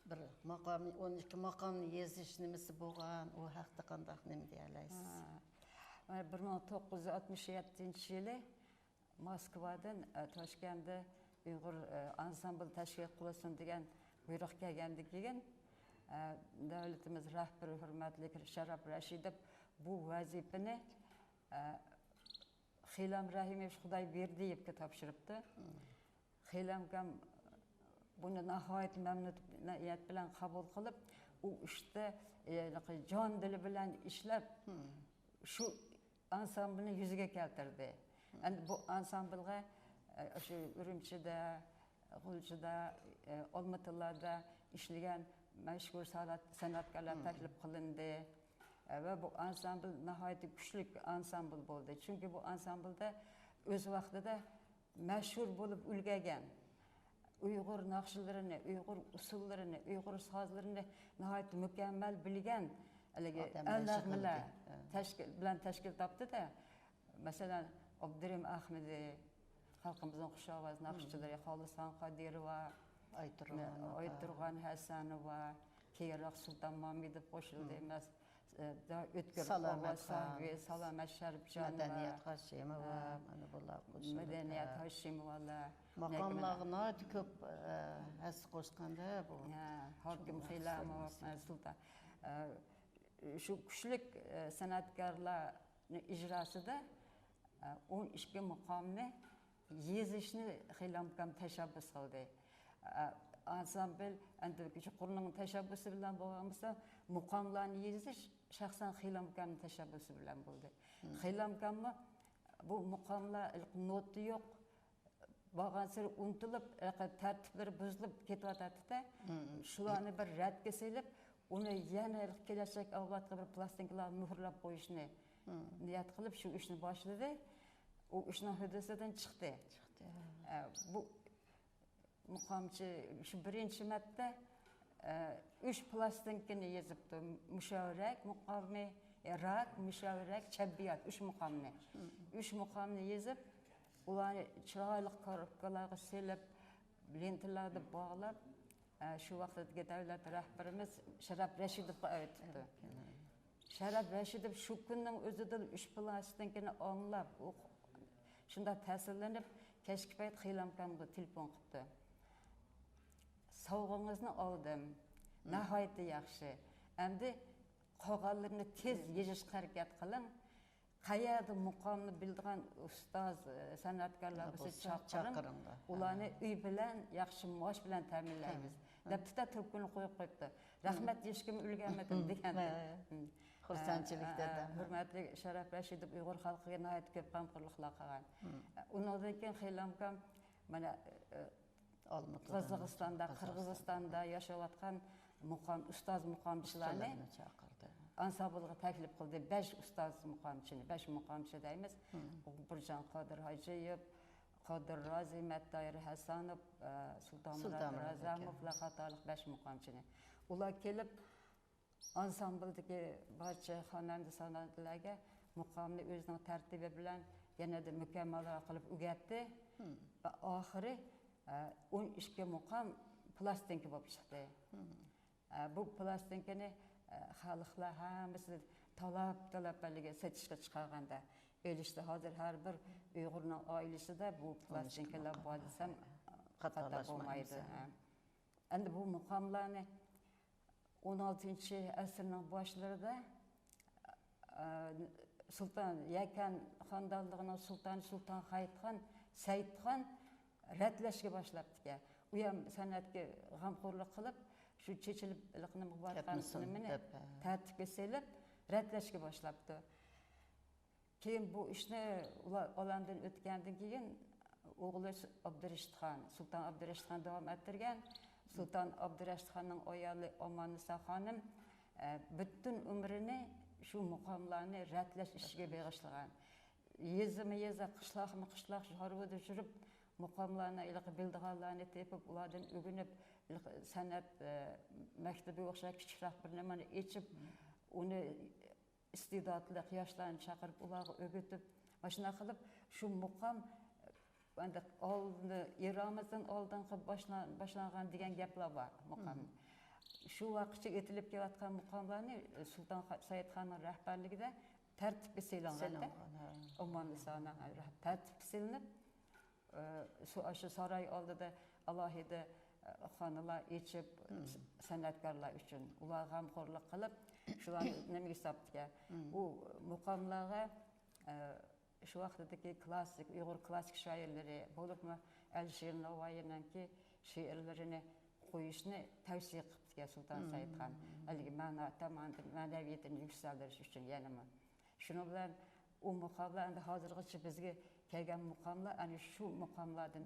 بىر مۇقام، ئون ئىككى مۇقامنى يېزىش نېمىسى بولغان، ئۇ ھەقتە قانداق نېمە دېيەلەيسىز؟ ھە. مانا بىر مىڭ توققۇز يۈز ئاتمىش يەتتىنچى يىلى موسكۋادىن، ئە، تاشكەندتە ئۇيغۇر، ئە، ئانسامبىل تەشكىل قىلسۇن دېگەن بۇيرۇق كەلگەندىن كېيىن، ئە، دۆلىتىمىز رەھبىرى ھۆرمەتلىك شەرەپ رەشىدوف بۇ ۋەزىپىنى، ئە، خىلام رەھىموۋىچ خۇدايبېردىيېۋكە تاپشۇرۇپتۇ. خىلام ئاكام بۇنى ناھايىتى مەمنۇنىيەت بىلەن قوبۇل قىلىپ، ئۇ ئىشتا، ئە، جان دىلى بىلەن ئىشلەپ، شۇ ئانسامبىلنى يۈزىگە كەلتۈردى. ئەمدى بۇ ئانسامبىلغا، ئە، شۇ ئۈرۈمچىدە، غۇلجىدا، ئە، ئالمۇتىلاردا ئىشلىگەن مەشھۇر سانئەت-، سەنئەتكارلار تەكلىپ قىلىندى. ئە، ۋە بۇ ئانسامبىل ناھايىتى كۈچلۈك ئانسامبىل بولدى. چۈنكى بۇ ئانسامبىلدا ئۆز ۋاقتىدا مەشھۇر بولۇپ ئۈلگەرگەن ئۇيغۇر ناخشىلىرىنى، ئۇيغۇر ئۇسسۇللىرىنى، ئۇيغۇر سازلىرىنى ناھايىتى مۇكەممەل بىلگەن ھېلىقى ئادەملەر ئەلنەغمىلەر يىغىلدى. ھە. تەشكىل، بىلەن تەشكىل تاپتى-دە. مەسىلەن، ئابدۇرېھىم ئەخمىدى، خەلقىمىزنىڭ خۇش ئاۋاز ناخشىچىلىرى، خالىسخان قادىروۋا، ئايتۇرغان ئاپا. ئايتۇرغان ھەسەنوۋا، كېيىنراق سۇلتان مامىدوف قوشۇلدى. مەس-، ئۆتكۈر سالامەت خان. سالامەت شەرىپجانوۋا. مەدەنىيەت ھاشىموۋا، ھە. مانا بۇلار قوشۇلۇپ، مەدەنىيەت ھە. ھاشىموۋالار. ماقاملارغا ناھايىتى كۆپ، ئە، ھەسسە قوشقاندا بۇ. ھە، ھاكىم خىلاموف، سۇلتان. ئە، شۇ كۈچلۈك، ئە، سەنئەتكارلارنىڭ ئىجراسىدا، ئە، ئون ئىككى مۇقامنى يېزىشنى خىلام ئاكام تەشەببۇس قىلدى. ئە، ئانسامبىل ئەندىكى يۇقىرىنىڭ تەشەببۇسى بىلەن بولغان بولسا، مۇقاملارنى يېزىش شەخسەن خىلام ئاكامنىڭ تەشەببۇسى بىلەن بولدى. خىلام ئاكاممۇ بۇ مۇقاملار نوتا يوق، بارغانسېرى ئۇنتۇلۇپ، تەرتىپلىرى بۇزۇلۇپ كېتىۋاتاتتى-دە، شۇلارنى بىر رەتكە سېلىپ، ئۇنى يەنە كېلەچەك ئەۋلادقا بىر پلاستىنكىلار مۆھۈرلەپ قويۇشنى نىيەت قىلىپ، شۇ ئىشنى باشلىدى. ئۇ ئىشنىڭ ھۆددىسىدىن چىقتى. ئە، بۇ مۇقامچى شۇ بىرىنچى مەتتە، ئە، ئۈچ پلاستىنكىنى يېزىپتۇ. مۇشەۋرەك مۇقامى، ئە، راك، مۇشەۋرەك، چەببىيات، ئۈچ مۇقامنى. ئۈچ مۇقامنى يېزىپ، ئۇلارنى چىرايلىق كارىپكىلارغا سېلىپ، لېنتىلاردا باغلاپ، ئە، شۇ ۋاقىتتىكى دۆلەت رەھبىرىمىز شەرەپ رەشىدوۋغا ئەۋېتىپتۇ. شەرەپ رەشىدوف شۇ كۈننىڭ ئۆزىدىلا ئۈچ پلاستىنكىنى ئاڭلاپ، ئۇ شۇنداق تەسىرلىنىپ، كەچكى پەيت خېلى ئاكامغا تېلېفون قىپتۇ. «سوۋغىڭىزنى ئالدىم. ناھايىتى ياخشى. ئەمدى قالغانلىرىنى تېز يېزىشقا ھەرىكەت قىلىڭ. قەيەردە مۇقامنى بىلىدىغان ئۇستاز، ئە، سەنئەتكارلار بولسا چاقىرىڭ. ئۇلارنى ئۆي بىلەن، ياخشى مائاش بىلەن تەمىنلەيمىز» دەپتۇ-دە، تېلېفوننى قويۇپ قويۇپتۇ. رەھمەت دېيىشكىمۇ ئۈلگۈرمىدىم دېگەن. خۇرسەنچىلىكتە. ھە، ھە، ھە. ھۆرمەتلىك شەرەپ رەشىدوف ئۇيغۇر خەلقىگە ناھايىتى كۆپ غەمخورلۇقلار قىلغان. ئۇنىڭدىن كېيىن خېلى ئاكام مانا، ئە، ئالمۇتىدا، قازاقىستاندا، قىرغىزىستاندا ياشاۋاتقان مۇقام، ئۇستاز مۇقامچىلارنى ئانسامبىلغا تەكلىپ قىلدى. بەش ئۇستاز مۇقامچىنى، بەش مۇقامچى دەيمىز. ئۇغبۇرجان قادىر ھاجىيېۋ، قادىر رازى، مەتتاھىر ھەسەنوف، ئە، سۇلتانمۇرات رازاموفلار قاتارلىق بەش مۇقامچىنى. ئۇلار كېلىپ، ئانسامبىلدىكى بارچە خانەندە-سانەندىلەرگە مۇقامنى ئۆزىنىڭ تەرتىپى بىلەن يەنىدە مۇكەممەلراق قىلىپ ئۆگەتتى. ۋە ئاخىرى، ئە، ئون ئىككى مۇقام پلاستىنكا بولۇپ چىقتى. ئە، بۇ پلاستىنكىنى، ئە، خەلقلەر ھەممىسى تالاپ-تالاپ ھەلىگە سېتىشقا چىقارغاندا، ئېلىشتا ھازىر ھەر بىر ئۇيغۇرنىڭ ئائىلىسىدە بۇ پلاستىنكىلار بار دېسەم، خاتا بولمايدۇ. ھە. ئەمدى بۇ مۇقاملارنى ئون ئالتىنچى ئەسىرنىڭ باشلىرىدا، ئە، سۇلتان، يەكەن خانىدانلىقىنىڭ سۇلتانى سۇلتان خەيتخان، سەيتخان رەتلەشكە باشلاپتىكەن. ئۇ ھەم سەنئەتكە غەمخورلۇق قىلىپ، شۇ چېچىلىپ نېمە بولۇۋاتقان نېمىنى تەرتىپكە سېلىپ، رەتلەشكە باشلاپتۇ. كېيىن بۇ ئىشنى ئۇلار ئالەمدىن ئۆتكەندىن كېيىن، ئوغلى ئابدۇرېشىت خان، سۇلتان ئابدۇرېشىت خان داۋام ئەتتۈرگەن. سۇلتان ئابدۇرېشىت خاننىڭ ئايالى ئاماننىسا خانىم، ئە، پۈتۈن ئۆمرىنى شۇ مۇقاملارنى رەتلەش ئىشىگە بېغىشلىغان. يېزىمۇ يېزا، قىشلاقمۇ قىشلاق، چارۋىدا يۈرۈپ، مۇقاملارنى ھېلىقى بىلىدىغانلارنى تېپىپ، ئۇلاردىن ئۆگىنىپ، ھېلىقى سەنئەت، ئە، مەكتىپىگە ئوخشاش كىچىكرەك بىر نېمىنى ئېچىپ، ئۇنى ئىستېداتلىق ياشلارنى چاقىرىپ، ئۇلارغا ئۆگىتىپ، مانا شۇنداق قىلىپ، شۇ مۇقام، ئەمدى ئالدىن، ئېرامىزدىن ئالدىنقى باشلا-، باشلانغان دېگەن گەپلەر بار، مۇقام. شۇ ۋاقىتچە ئېتىلىپ كېلىۋاتقان مۇقاملارنى سۇلتان خا-، سەيىدخاننىڭ رەھبەرلىكىدە تەرتىپكە سېلىنغاندا، سېلىنغان، ھە. ئوماننىسانىڭ تەرتىپكە سېلىنىپ، ئى، شۇ، ئاشۇ ساراي ئالدىدا ئالاھىدە، ئى، خانىلار ئېچىپ، س-، سەنئەتكارلار ئۈچۈن ئۇلارغا غەمخورلۇق قىلىپ، شۇلارنى نېمىگە ساپتىكەن. ئۇ مۇقاملارغا، ئى، شۇ ۋاقتىدىكى كلاسسىك، ئۇيغۇر كلاسسىك شائىرلىرى، بولۇپمۇ ئەلىشىر ناۋايىنىڭكى شېئىرلىرىنى قويۇشنى تەۋسىيە قىپتىكەن سۇلتان سەئىدخان. ھەلىگە مەنا تامامىتى مەنەۋىيىتىنى يۈكسەلدۈرۈش ئۈچۈن يەنىمۇ. شۇنىڭ بىلەن ئۇ مۇقاملار ئەمدى ھازىرغىچە بىزگە كەلگەن مۇقاملار ئەنە شۇ مۇقاملاردىن،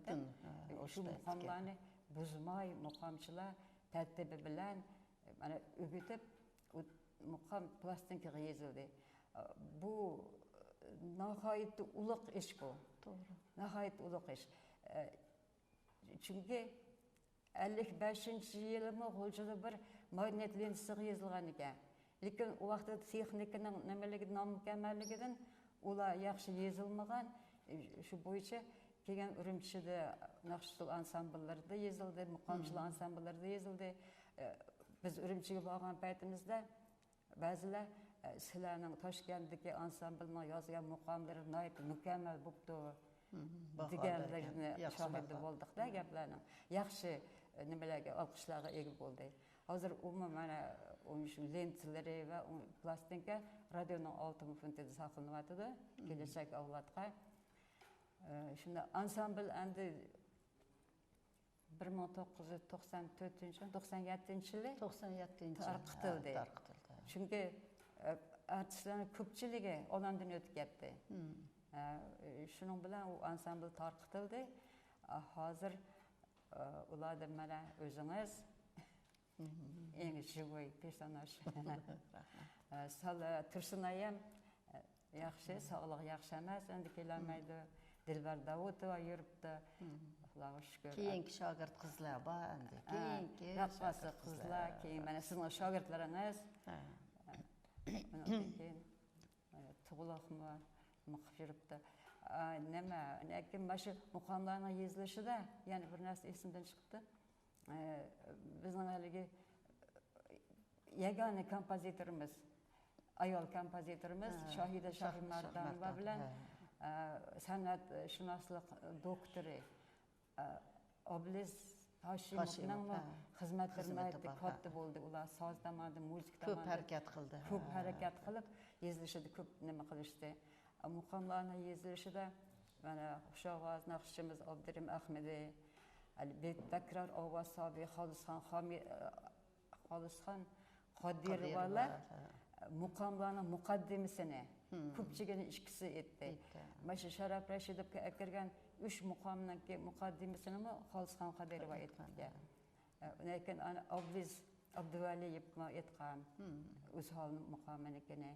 شۇ مۇقاملارنى بۇزماي مۇقامچىلار تەرتىپى بىلەن، مانا، ئۆگىتىپ، ئۇ مۇقام پلاستىنكىغا يېزىلدى. بۇ ناھايىتى ئۇلۇغ ئىش بۇ. توغرا. ناھايىتى ئۇلۇغ ئىش. چۈنكى ئەللىك بەشىنچى يىلىمۇ غۇلجىدا بىر ماگنىت لېنتىسىغا يېزىلغان ئىكەن. لېكىن ئۇ ۋاقىتتا تېخنىكىنىڭ نېمىلىكى، نامۇكەممەللىكىدىن ئۇلار ياخشى يېزىلمىغان. شۇ بويىچە كېيىن ئۈرۈمچىدە ناخشىچىلار ئانسامبىللىرىدا يېزىلدى، مۇقامچىلار ئانسامبىللىرىدا يېزىلدى. بىز ئۈرۈمچىگە بارغان پەيتىمىزدە بەزىلەر، ئە، سىلەرنىڭ تاشكەنتتىكى ئانسامبىلنىڭ يازغان مۇقاملىرى ناھايىتى مۇكەممەل بوپتۇ، دېگەنلىرىنى شاھىدى بولدۇق-دە گەپلەرنىڭ. ياخشى، ئە، نېمىلەرگە، ئالقىشلارغا ئىگە بولدى. ھازىر ئۇمۇ مانا، ئۇنىڭ شۇ لېنتىلىرى ۋە ئۇ پلاستىنكا رادىيونىڭ ئالتۇن فوندىدا ساقلىنىۋاتىدۇ. كېلەچەك ئەۋلادقا. ئە، شۇنداق ئانسامبىل ئەمدى بىر مىڭ توققۇز يۈز توقسان تۆتىنچى، توقسان يەتتىنچى يىلى توقسان يەتتىنچى، تارقىتىلدى. ھە، تارقىتىلدى. چۈنكى، ئە، ئارتىسلارنىڭ كۆپچىلىكى ئالاندىن ئۆتۈپ كەتتى. ئە، شۇنىڭ بىلەن ئۇ ئانسامبىل تارقىتىلدى. ئە، ھازىر، ئە، ئۇلاردىن مانا ئۆزىڭىز ئەڭ ژىۋوي پېرسوناژ. ئە، سال-، ئە، تۇرسۇن ئايەم، ئە، ياخشى، ساغلىقى ياخشى ئەمەس، ئەمدى كېلەلمەيدۇ. دىلبەر داۋۇتوۋا يۈرۈپتۇ. خۇداغا شۈكۈر. كېيىنكى شاگىرت قىزلار بار ئەمدى. ھە، كېيىنكى رەققاسە شاگىرت قىزلار، قىزلار. كېيىن مانا سىزنىڭ شاگىرتلىرىڭىز. ھە. ئۇنىڭدىن كېيىن، ئە، تۇغلۇقمۇ، نېمە قىلىپ يۈرۈپتۇ. ئا، نېمە، لېكىن مانا شۇ مۇقاملارنىڭ يېزىلىشىدا يەنە بىر نەرسە ئېسىمدىن چىقىپتۇ. ئە، بىزنىڭ ھېلىگى يەگانە كومپوزىتورىمىز، ئايال كومپوزىتورىمىز ھە، شاھىدە شاھ-، شاھىمەردانوۋا شاھمەردان، بىلەن، ھە. ئە، سەنئەتشۇناسلىق دوكتورى، ئە، ئابلىز ھاشىموۋنىڭمۇ ھاشىموۋ، ھە. خىزمەتلىرى خىزمىتى ناھايىتى بار، كاتتا ھە. بولدى. ئۇلار ساز تامادىن، مۇزىكا كۆپ تامادىن ھەرىكەت قىلدى. كۆپ ھە. ھەرىكەت قىلىپ، يېزىلىشىدا كۆپ نېمە قىلىشتى. مۇقاملارنىڭ يېزىلىشىدا مانا خۇش ئاۋاز ناخشىچىمىز ئابدۇرېھىم ئەخمىدى، بىر تەكرار ئاۋاز ساھىبى خالىسخان خامى-، خالىسخان قادىروۋالار قادىروۋا، ھە. مۇقاملارنىڭ مۇقەددىمىسىنى، كۆپچىگىنى ئىككىسى ئېيتتى. ئېيتتى. مانا شۇ شەرەپ رەشىدوۋقا ئەكىرگەن ئۈچ مۇقامنىڭكى مۇقەددىمىسىنىمۇ خالىسخان قادىروۋا ئېيتقان. ئېيتتى. ئۇنىڭ كېيىن ئانا ئابلىز ئابدۇۋەلىيېۋمۇ ئېيتقان. ئۆزھال مۇقامىنىڭكىنى.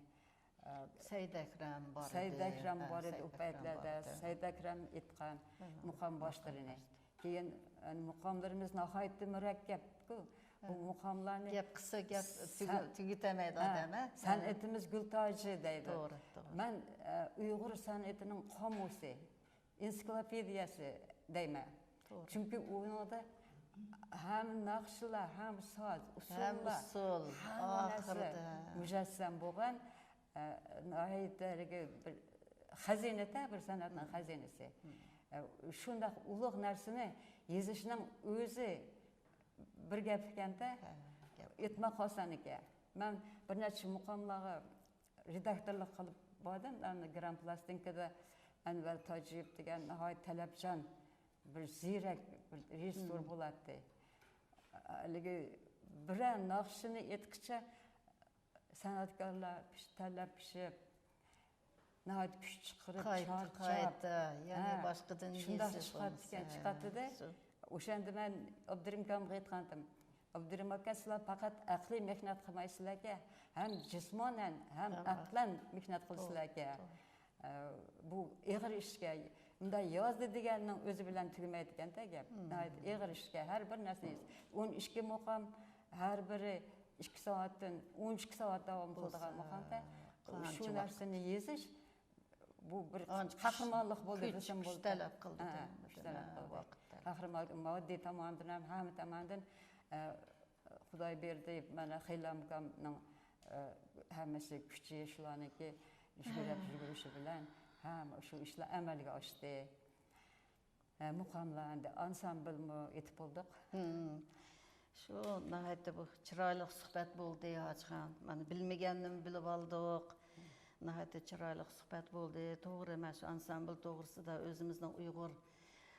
سەيدەكرەم بار ئىدى. سەيدەكرەم ھە، بار ئىدى ئۇ سەيدەكرەم پەيتلەردە. بار ئىدى. سەيدەكرەم ئېيتقان ھە، مۇقام باشلىرىنى. باشلىرى. كېيىن، ئە، مۇقاملىرىمىز ناھايىتى مۇرەككەپكۇ. بۇ ھە. مۇقاملارنى گەپ قىلسا، گەپ سەن-، تۈگە-، تۈگىتەلمەيدۇ ھە، ئادەم، ھە؟ سەنئىتىمىز گۈلتاجى دەيدۇ. توغرا، توغرا. مەن، ئە، ئۇيغۇر سەنئىتىنىڭ قامۇسى، ئېنسىكلوپېدىيەسى دەيمەن. توغرا. چۈنكى ئۇنىڭدا ھەم ناخشىلار، ھەم ساز، ھەم ئۇسسۇللار، ئۇسسۇل، ھەممە نەرسە ئاخىرىدا. مۇجەسسەم بولغان، ئە، ناھايىتى ھېلىقى بىر خەزىنە-دە، بىر سەنئەتنىڭ خەزىنىسى. ئە، شۇنداق ئۇلۇغ نەرسىنى يېزىشنىڭ ئۆزى بىر گەپ ئىكەن-دە، ھە، گەپ. ئېيتماق ئاسان ئىكەن. مەن بىر نەچچە مۇقاملارغا رېداكتورلۇق قىلىپ باردىم. ئەمدى گرام پلاستىنكىدا ئەنۋەر تاجىيېۋ دېگەن ناھايىتى تەلەپچان، بىر زېرەك، بىر رېژىسسور بولاتتى. ھېلىقى بىرەر ناخشىنى ئېيتقىچە سەنئەتكارلار پىش-، تەرلەپ پىشىپ، ناھايىتى كۈچ چىقىرىپ، قايتا، چارچاپ، قايتا، يەنە ھە، باشقىدىن شۇنداق يېزىپ چىقاتتىكەن، بولمىسا، چىقاتتى-دە. شۇ. ئوشاندا مەن ئابدۇرېھىم ئاكامغا ئېيتقانتىم. ئابدۇرېھىم ئاكا، سىلەر پەقەت ئەقلىي مېھنەت قىلمايسىلەركەن، ھەم جىسمانەن، ھەم ھەم ئەقلەن مېھنەت قىلىسىلەركەن. توغرا. ئە، بۇ ئېغىر ئىشكەن. مۇنداق يازدى دېگەننىڭ ئۆزى بىلەن تۈگىمەيدىكەن-دە گەپ. ناھايىتى ئېغىر ئىشكەن. ھەر بىر نەرسىنى يېزىش. ئون ئىككى مۇقام، ھەر بىرى ئىككى سائەتتىن ئون ئىككى سائەت داۋام قىلىدىغان مۇقامدا، شۇ نەرسىنى يېزىش، بۇ بىر قەھرىمانلىق بولدى، كۈچ، دېسەم بولىدۇ. كۈچ تەلەپ قىلدى، ھە، دېمەك. كۈچ تەلەپ قىلدى. ھە، ۋاقىت تەلەپ. قەھرىمان ماددىي تامادىن ھەم، ھەممە تامادىن، ئە، خۇداي بەردى، مانا، خېلى ئاكامنىڭ، ئە، ھەممىسى كۈچى شۇلارنىڭكى يۈگۈرۈپ يۈگۈرۈشى بىلەن ھەم شۇ ئىشلار ئەمەلگە ئاشتى. ھە، مۇقاملار ئەمدى ئانسامبىلمۇ ئېيتىپ بولدۇق. شۇ ناھايىتى بۇ چىرايلىق سۆھبەت بولدى، ھاجىخان. مانا بىلمىگەننىمۇ بىلىپ ئالدۇق. ناھايىتى چىرايلىق سۆھبەت بولدى. توغرا، مانا شۇ ئانسامبىل توغرىسىدا ئۆزىمىزنىڭ ئۇيغۇر،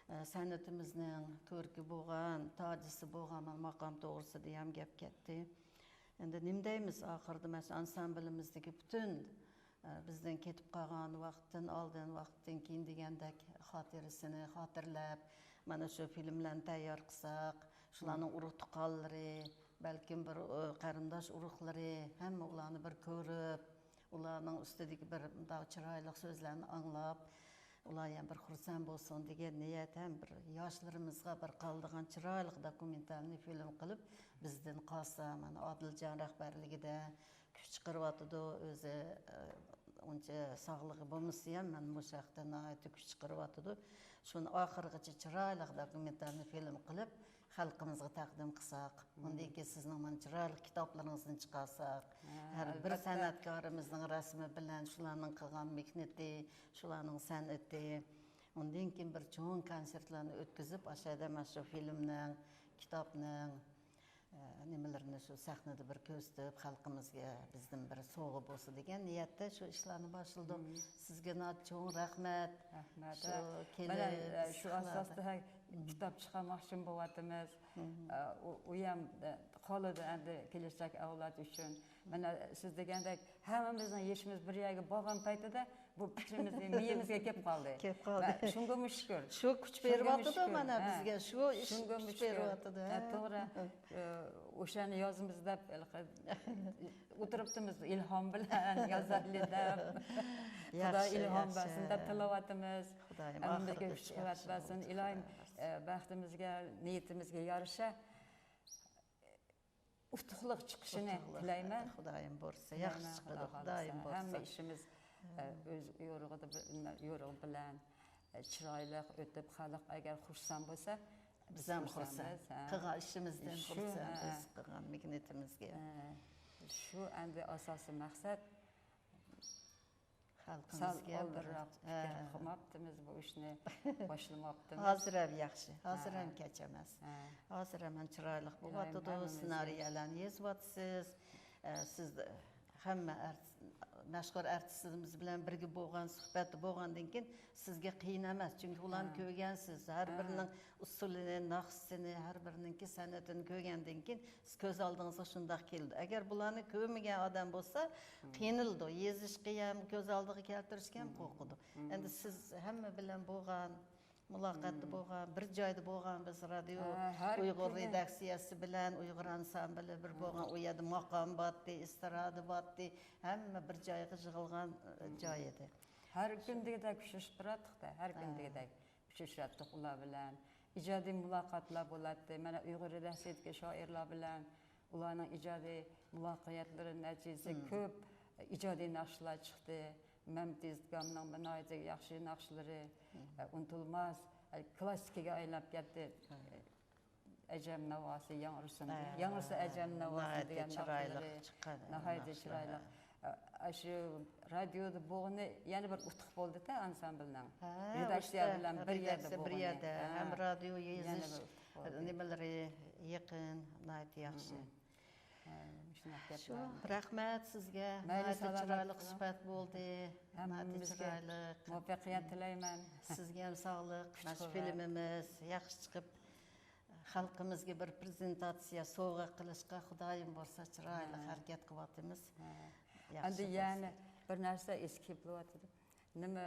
ئە، سەنئىتىمىزنىڭ تۈۋرۈكى بولغان، تاجىسى بولغان مانا مۇقام توغرىسىدا ھەم گەپ كەتتى. ئەمدى نېمە دەيمىز ئاخىرىدا، مانا شۇ ئانسامبىلىمىزدىكى پۈتۈن، ئە، بىزدىن كېتىپ قالغان ۋاقىتتىن ئالدىن، ۋاقىتتىن كېيىن دېگەندەك خاتىرىسىنى خاتىرىلەپ، مانا شۇ فىلىملارنى تەييار قىلساق، شۇلارنىڭ ئۇرۇق تۇغقانلىرى، بەلكىم بىر، ئۇ، قېرىنداش ئۇرۇقلىرى، ھەممە ئۇلارنى بىر كۆرۈپ، ئۇلارنىڭ ئۈستىدىكى بىر مۇنداق چىرايلىق سۆزلەرنى ئاڭلاپ، ئۇلار يەنە بىر خۇرسەن بولسۇن دېگەن نىيەت ھەم بىر ياشلىرىمىزغا بىر قالىدىغان چىرايلىق دوكۇمېنتالنىي فىلىم قىلىپ، بىزدىن قالسا، مانا ئادىلجان رەھبەرلىكىدە كۈچ چىقىرىۋاتىدۇ. ئۆزى، ئە، ئۇنچە ساغلىقى بولمىسا ھەم، مانا مۇشۇ ھەقتە ناھايىتى كۈچ چىقىرىۋاتىدۇ. شۇنى ئاخىرغىچە چىرايلىق دوكۇمېنتالنىي فىلىم قىلىپ، خەلقىمىزغا تەقدىم قىلساق، ئۇندىن كېيىن سىزنىڭ مانا چىرايلىق كىتابلىرىڭىزدىن چىقارساق، ھە، ھەر بىر ئەلۋەتتە. سەنئەتكارىمىزنىڭ رەسىمى بىلەن شۇلارنىڭ قىلغان مېھنىتى، شۇلارنىڭ سەنئىتى، ئۇندىن كېيىن بىر چوڭ كونسېرتلارنى ئۆتكۈزۈپ، ئاشۇ يەردە مانا شۇ فىلىمنىڭ، كىتابنىڭ، ئە، نېمىلىرىنى شۇ سەھنىدە بىر كۆرسىتىپ، خەلقىمىزگە بىزدىن بىر سوۋغا بولسا دېگەن نىيەتتە شۇ ئىشلارنى باشلىدۇق. سىزگە ناھايىتى چوڭ رەھمەت. رەھمەت. شۇ ھە. مانا، كېلىپ، ئە، شۇ ئاساستا ھە، كىتاب چىقارماقچىمۇ بولۇۋاتىمىز. ئە، ئۇ، ئۇ يەم، ئە، قولىدا ئەمدى كېلەچەك ئەۋلاد ئۈچۈن مانا سىز دېگەندەك ھەممىمىزنىڭ يېشىمىز بىر يەرگە بارغان پەيتىدە بۇ پىكرىمىز مېيىمىزگە كەپ قالدى. كەپ قالدى. ۋە شۇڭگىمۇ شۈكۈر. شۇ كۈچ شۇڭگىمۇ بېرىۋاتىدۇ شۈكۈر. مانا ھە. بىزگە. شۇ ئىش شۇڭگىمۇ كۈچ شۈكۈر. بېرىۋاتىدۇ، ھە، ھە. توغرا. ئە، ئوشۇنى يازىمىز دەپ، ھېلىقى، ئولتۇرۇپتىمىز، ئىلھام بىلەن يازايلى دەپ. خۇدا ياخشى، ئىلھام ياخشى. بەرسۇن دەپ تىلەۋاتىمىز. خۇدايىم ھەممىمىزگە ئاخىرىغىچە كۈچ قۇۋۋەت ياخشى بەرسۇن. بولسۇن. ئىلاھىم، خۇدايىم ئە، بەختىمىزگە، نىيىتىمىزگە يارىشا ئۇتۇقلۇق چىقىشىنى ئۇتۇقلۇق. تىلەيمەن. خۇدايىم بۇيرۇسا، تىلەيمەن، ياخشى چىقىدۇ. خۇدا خۇدايىم خالىسا. بۇيرۇسا. ھەممە ئىشىمىز، ئە، ئۆز يورۇقىدا بىل-، يورۇقى بىلەن، ئە، چىرايلىق ئۆتۈپ، خەلق ئەگەر خۇرسەن بولسا، بىز بىزەم خۇرسەن. خۇرسەنبىز، ھە. قىلغان ئىشىمىزدىن شۇ، خۇرسەن، ھە. بىز قىلغان مېھنىتىمىزگە. ھە. شۇ ئەمدى ئاساسىي مەقسەت. سەل خەلقىمىزگە بىر ئالدىراق پىكىر قىلماپتىمىز، بۇ ئىشنى باشلىماپتىمىز. ھازىر ھەم ياخشى، ھازىر ھە. ھەم كەچ ئەمەس. ھە. ھازىر ھەم چىرايلىق ئىلاھىم بولۇۋاتىدۇ، ھەممىمىزنى. سېنارىيەلەرنى يېزىۋاتىسىز. ئە، سىز ھەممە ئەرتىس-، مەشھۇر ئەرتىسلىرىمىز بىلەن بىرگە بولغان، سۆھبەتتە بولغاندىن كېيىن سىزگە قىيىن ئەمەس، چۈنكى ئۇلارنى ھە. كۆرگەنسىز، ھە. ھەر بىرىنىڭ ئۇسسۇلىنى، ناخشىسىنى، ھەر بىرىنىڭكى سەنئىتىنى كۆرگەندىن كېيىن سىز كۆز ئالدىڭىزغا شۇنداق كېلىدۇ. ئەگەر بۇلارنى كۆرمىگەن ئادەم بولسا، قىينىلىدۇ. يېزىشقا ھەم، كۆز ئالدىغا كەلتۈرۈشكە ھەم قورقىدۇ. ئەمدى سىز ھەممە بىلەن بولغان، مۇلاقاتتا بولغان، بىر جايدا بولغان، بىز رادىيو ھە، ھەر ئۇيغۇر كۈنى. رېداكسىيەسى بىلەن ئۇيغۇر ئانسامبىلى بىر بولغان، ئۇ يەردە ماقام بارتتى، ئېسترادا بارتتى، ھەممە بىر جايغا يىغىلغان، ئە، جاي ئىدى. ھەر كۈن دېگۈدەك ئۇچرىشىپ تۇراتتۇق-دە، ھەر كۈن ھە. دېگۈدەك. ئۇچرىشاتتۇق ئۇلار بىلەن. ئىجادىي مۇلاقاتلار بولاتتى. مانا ئۇيغۇر رېداكسىيىدىكى شائىرلار بىلەن ئۇلارنىڭ ئىجادىي مۇلاقاتلىرى نەتىجىسى كۆپ ئىجادىي ناخشىلار چىقتى. مەمتىز دادامنىڭ ناھايىتى ياخشى ناخشىلىرى، ئۇنتۇلماس، كلاسسىكىگە ئايلىنىپ كەتتى. ئەجەم ناۋاسى ياڭرىسۇن، ھە، ياڭرىسا ئەجەم ناۋاسى ناھايىتى دېگەن چىرايلىق ناخشىلىرى چىققان ناھايىتى ناخشىلار، چىرايلىق. ھە. ئە، ئاشۇ رادىيودا بولغىنى يەنە بىر ئۇتۇق بولدى-دە ئانسامبىلنىڭ. ھە، رېداكسىيە ئۇتۇق، بىلەن بىر يەردە رېداكسىيە بىر بولغىنى. يەردە، ھە. ھەم رادىيو يېزىش، يەنە بىر ئۇتۇق بولدى. نېمىلىرى يېقىن، ناھايىتى ياخشى. ھە، مۇشۇنداق گەپلەر. شۇ، رەھمەت سىزگە. مەيلى، ناھايىتى چىرايلىق سالامەت قىلىڭ. سۆھبەت بولدى. ناھايىتى ھەممىمىزگە چىرايلىق. مۇۋەپپەقىيەت تىلەيمەن. سىزگە ھەم ساغلىق. كۈچ مانا شۇ قۇۋۋەت. فىلىمىمىز ياخشى چىقىپ، خەلقىمىزگە بىر پرېزېنتاتسىيە سوۋغا قىلىشقا خۇدايىم بۇيرۇسا چىرايلىق ھە. ھەرىكەت قىلىۋاتىمىز. ھە. ياخشى ئەمدى يەنە بولسۇن. بىر نەرسە ئېسىگە كېلىپ قېلىۋاتىدۇ. نېمە،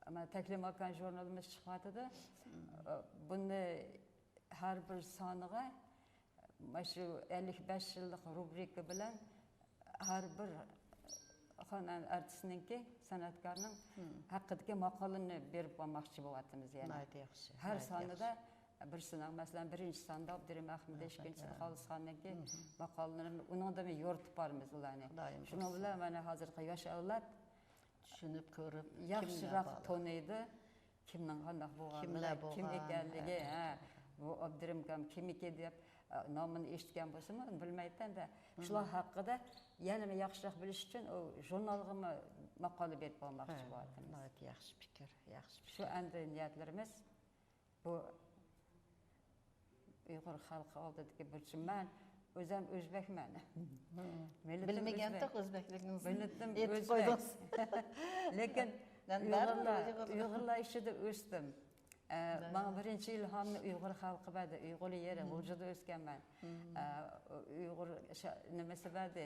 مانا تەكلىماكان ژۇرنىلىمىز چىقىۋاتىدۇ. مم. بۇنى ھەر بىر سانىغا مانا شۇ ئەللىك بەش يىللىق روبرىكا بىلەن ھەر بىر خانان ئارتىسنىڭكى، سەنئەتكارنىڭ مم. ھەققىدىكى ماقالىنى بېرىپ بولماقچى بولۇۋاتىمىز يەنە. ناھايىتى ياخشى، ھەر ناھايىتى سانىدا ياخشى. بىرسىنىڭ، مەسىلەن، بىرىنچى ساندا ئابدۇرېھىم ئەخمىدى، ئىككىنچىدە خالىس خاننىڭكى مم. ماقالىلىرىنى ئۇنىڭدىمۇ يورۇتۇپ بارىمىز ئۇلارنى. خۇدايىم شۇنىڭ بۇيرۇسا. بىلەن مانا ھازىرقى ياش ئەۋلاد چۈشىنىپ كۆرۈپ، ياخشىراق تونۇيدۇ. كىمنىڭ قانداق بولغانلىقى، كىملەر كىم بولغان، ئىكەنلىكى، ھە. ھە، بۇ ئابدۇرېھىم ئاكام كىمكى دەپ، ئە، نامىنى ئېشىتكەن بولسىمۇ، بىلمەيتتى ئەمدى. شۇلار ھەققىدە يەنىمۇ ياخشىراق بىلىش ئۈچۈن ئۇ ژۇرنالغىمۇ ماقالە بېرىپ بولماقچى ھە، بولۇۋاتىمىز. ناھايىتى ياخشى پىكىر، ياخشى پىكىر. شۇ ئەمدى نىيەتلىرىمىز. بۇ ئۇيغۇر خەلقى ئالدىدىكى بۇرچۇم. مەن ئۆزۈم ئۆزبەكمەن. مىللىتىم بىلمىگەنتۇق ئۆزبەك. ئۆزبەكلىكىڭىزنى. مىللىتىم ئېيتىپ ئۆزبەك. قويدۇڭىز. لېكىن مەن بارىبىر ئۇيغۇرلار، ئۇيغۇر. ئۇيغۇرلار ئىچىدە ئۆستۈم. ئە، ماڭا بىرىنچى ئىلھامنى ئۇيغۇر خەلقى بەردى، ئۇيغۇر يېرى، غۇلجىدا ئۆسكەنمەن. ئە، ئۇيغۇر شا-، نېمىسى بەردى،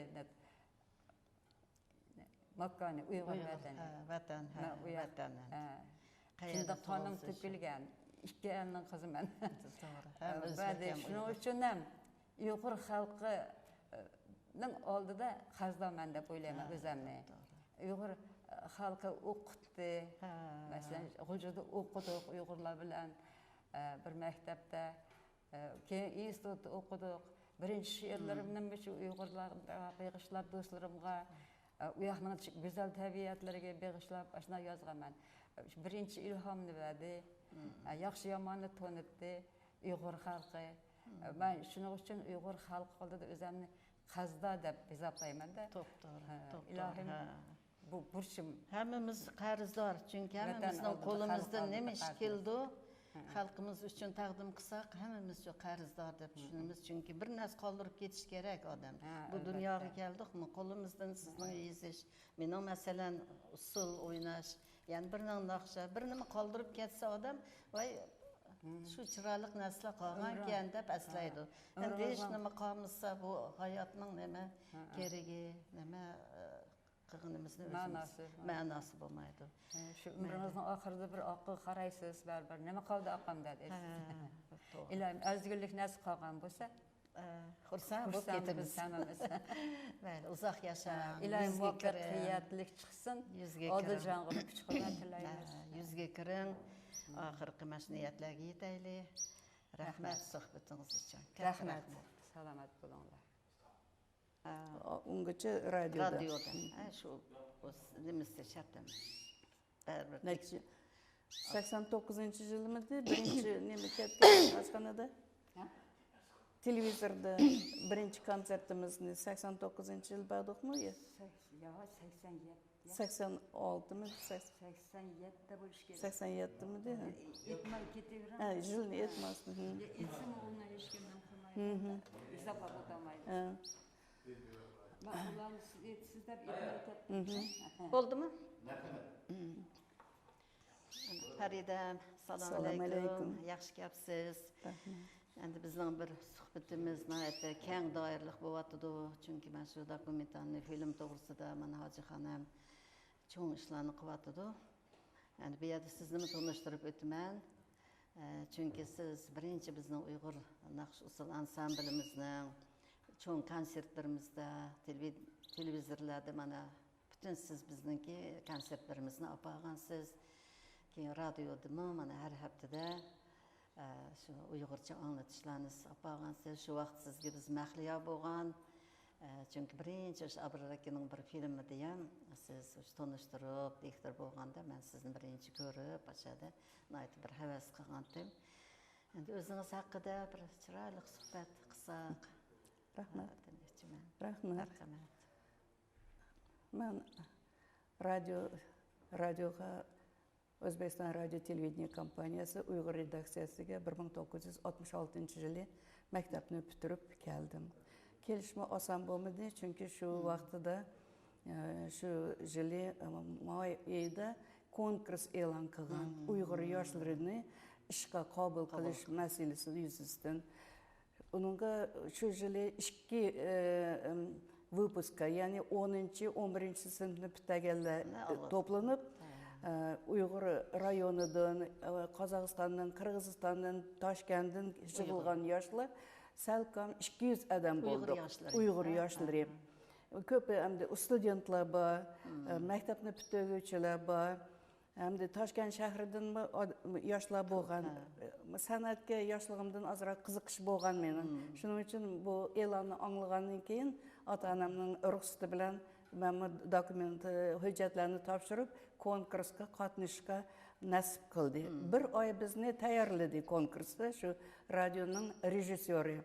ماكانى، ئۇيغۇر ۋەتىنى. ھە، ۋەتەن، ھە، مەن ئۇ يەر-، ۋەتەن. ھە. قەيەردە شۇنداق قانىم تۇغۇلسا شۇ. تۆكۈلگەن، ئىككى ئەلنىڭ قىزىمەن. توغرا. ھەم ئۆزبەك، ھەم شۇنىڭ ئۇيغۇر. ئۈچۈن ھەم ئۇيغۇر خەلقىنىڭ ئالدىدا قەرزدارمەن دەپ ئويلايمەن ھە، ئۆزۈمنى. توغرا. ئۇيغۇر خەلقى ئوقۇتتى. ھە. مەسىلەن، غۇلجىدا ئوقۇدۇق ئۇيغۇرلار بىلەن، ئە، بىر مەكتەپتە. ئە، كېيىن ئىنستىتۇتتا ئوقۇدۇق. بىرىنچى شېئىرلىرىمنى مۇشۇ ئۇيغۇرلارغا بېغىشلاپ، دوستلىرىمغا، ئە، ئۇ ياقنىڭ چى-، گۈزەل تەبىئەتلىرىگە بېغىشلاپ، ئاشۇنداق يازغانمەن. ئە، شۇ بىرىنچى ئىلھامنى بەردى. ئە، ياخشى ياماننى تونۇتتى ئۇيغۇر خەلقى. ئە، مەن شۇنىڭ ئۈچۈن ئۇيغۇر خەلقى ئالدىدا ئۆزۈمنى قەرزدار دەپ ھېسابلايمەن-دە. توپتوغرا، ھە، توپتوغرا، ئىلاھىم. ھە. بۇ بۇرچۇم. ھەممىمىز قەرزدار، چۈنكى ۋەتەن ھەممىمىزنىڭ ئالدىدا، قولىمىزدىن خەلق نېمە ئالدىدا ئىش قەرزدار. كېلىدۇ، ھە. خەلقىمىز ئۈچۈن تەقدىم قىلساق، ھەممىمىز شۇ قەرزدار دەپ چۈشىنىمىز، چۈنكى بىر نەرسە قالدۇرۇپ كېتىش كېرەك ئادەم. ھە، بۇ ئەلۋەتتە. دۇنياغا كەلدۇقمۇ، قولىمىزدىن سىزنىڭ يېزىش، مېنىڭ مەسىلەن ئۇسسۇل ئويناش، يەنە بىرىنىڭ ناخشا، بىر نېمە قالدۇرۇپ كەتسە ئادەم، ۋاي، شۇ چىرايلىق نەرسىلەر قالغانكەن دەپ ئەسلەيدۇ. ئەمدى ھېچ نېمە قالمىسا، بۇ ھاياتنىڭ نېمە كېرىكى، نېمە، ئە، قىلغىنىمىزنى ئۆزىمىز مەناسى، مەناسى بولمايدۇ. ھە، شۇ ئۆمرىڭىزنىڭ ئاخىرىدا بىر ئارقىغا قارايسىز، بەرىبىر نېمە قالدى ئارقامدا دەيسىز. ھە، توغرا. ئىلاھىم، ئەزگىلىك نەرسە قالغان بولسا، ئە، خۇرسەن بولۇپ خۇرسەن كېتىمىز. بولىمىز ھەممىمىز. مەيلى، ئۇزاق ياشاڭ، ھە، ئىلاھىم، يۈزگە كىرىڭ. مۇۋەپپەقىيەتلىك چىقسۇن. يۈزگە كىرىڭ. ئادىلجانغىمۇ كۈچ قۇۋۋەت تىلەيمىز. ھە، يۈزگە كىرىڭ. ئاخىرقى مانا شۇ نىيەتلەرگە يېتەيلى. رەھمەت سۆھبىتىڭىز ئۈچۈن. كاتتا رەھمەت. رەھمەت. سالامەت بولۇڭلار. ئۇنگىچە رادىيودا. رادىيودا. ھە، شۇ، ئۇ نېمىسى شەرت ئەمەس. بەرىبىر. نەچچە؟ سەكسەن توققۇزىنچى يىلمىدى؟ بىرىنچى نېمە كەتكەن ئاشخانىدا؟ ھە؟ تېلېۋىزوردا بىرىنچى كونسېرتىمىزنى سەكسەن توققۇزىنچى يىل بەردۇقمۇ؟ يا؟ سەكس-، يا، سەكسەن يەتتە. سەكسەن ئالتىمىدى؟ سەكس-، سەكسەن يەتتە بولۇش كېرەك. سەكسەن يەتتىمىدى؟ ھە. ئېيتماي كېتىۋېرىڭ. ھە، يىلنى ئېيتماسمۇ؟ ھە. يا، ئېيتسىمۇ ئۇنى ھېچكىم نېمە قىلمايدۇ. ھىم، ھىم. ھېسابلاپ ئولتۇرمايدۇ. ھە. مەن ئۇلارنى سىز ئېيتىسىز دەپ ئېيتماي كەتتىم. ھىم، ھىم. بولدىمۇ؟ ھىم. پەرىدە، سالام ئەلەيكۇم. سالام ئەلەيكۇم. ياخشى كەپسىز. رەھمەت. ئەمدى بىزنىڭ بىر سۆھبىتىمىز ناھايىتى كەڭ دائىرىلىك بولۇۋاتىدۇ. چۈنكى مەن شۇ دوكۇمېنتالنىي فىلىم توغرىسىدا مانا ھاجى خانىم چوڭ ئىشلارنى قىلىۋاتىدۇ. ئەمدى بۇ يەردە سىزنىمۇ تونۇشتۇرۇپ ئۆتىمەن. ئە، چۈنكى سىز بىرىنچى بىزنىڭ ئۇيغۇر ناخشا ئۇسسۇل ئانسامبلىمىزنىڭ چوڭ كونسېرتلىرىمىزدا، تېلېۋى-، تېلېۋىزورلاردا مانا پۈتۈن سىز بىزنىڭكى كونسېرتلىرىمىزنى ئاپارغانسىز. كېيىن رادىيودىمۇ مانا ھەر ھەپتىدە، ئە، شۇ ئۇيغۇرچە ئاڭلىتىشلارنى سىز ئاپارغانسىز. شۇ ۋاقىت سىزگە بىز مەھلىيا بولغان. ئە، چۈنكى بىرىنچى ئاشۇ ئابرار ئاكىنىڭ بىر فىلىمىدا يا سىز شۇ تونۇشتۇرۇپ، دىكتور بولغاندا مەن سىزنى بىرىنچى كۆرۈپ، ئاشۇ يەردە ناھايىتى بىر ھەۋەس قىلغانتىم. ئەمدى ئۆزىڭىز ھەققىدە بىر چىرايلىق سۆھبەت قىلساق، رەھمەت. دېمەكچىمەن. رەھمەت. مەرھەمەت. مەن رادىيو، رادىيوغا، ئۆزبېكىستان رادىيو تېلېۋىدېنىيە كومپانىيەسى ئۇيغۇر رېداكسىيەسىگە بىر مىڭ توققۇز يۈز ئاتمىش ئالتىنچى يىلى مەكتەپنى پۈتتۈرۈپ كەلدىم. كېلىشمۇ ئاسان بولمىدى، چۈنكى شۇ ۋاقتىدا، ئە، شۇ يىلى، ئە، ماي ئېيىدا كونكۇرس ئېلان قىلغان، ئۇيغۇر ياشلىرىنى ئىشقا قابۇل قىلىش مەسىلىسى يۈزىسىدىن. ئۇنىڭغا شۇ يىلى ئىككى، ئە، ئىم، ۋىپۇسكا، يەنى ئونىنچى، ئون بىرىنچى سىنىپنى پۈتتۈرگەنلەر توپلىنىپ، ئە، ئۇيغۇر رايونىدىن، ئە، قازاقىستاندىن، قىرغىزىستاندىن، تاشكەنتتىن يىغىلغان ياشلار سەلكام ئىككى يۈز ئادەم بولدۇق. ئۇيغۇر ياشلىرى. كۆپى ئەمدى ستۇدېنتلار بار، ئە، مەكتەپنى پۈتتۈرگۈچىلەر بار. ھەمدە تاشكەنت شەھىرىدىنمۇ ئاد-، ياشلار بولغان. ھە. سەنئەتكە ياشلىقىمدىن ئازراق قىزىقىش بولغان مېنىڭ. شۇنىڭ ئۈچۈن بۇ ئېلاننى ئاڭلىغاندىن كېيىن، ئاتا-ئانامنىڭ رۇخسىتى بىلەن مەنمۇ دوكۇمېنت، ھۆججەتلەرنى تاپشۇرۇپ، كونكۇرسقا قاتنىشىشقا نەسىپ قىلدى. بىر ئاي بىزنى تەييارلىدى كونكۇرستا شۇ رادىيونىڭ رېژىسسيورى.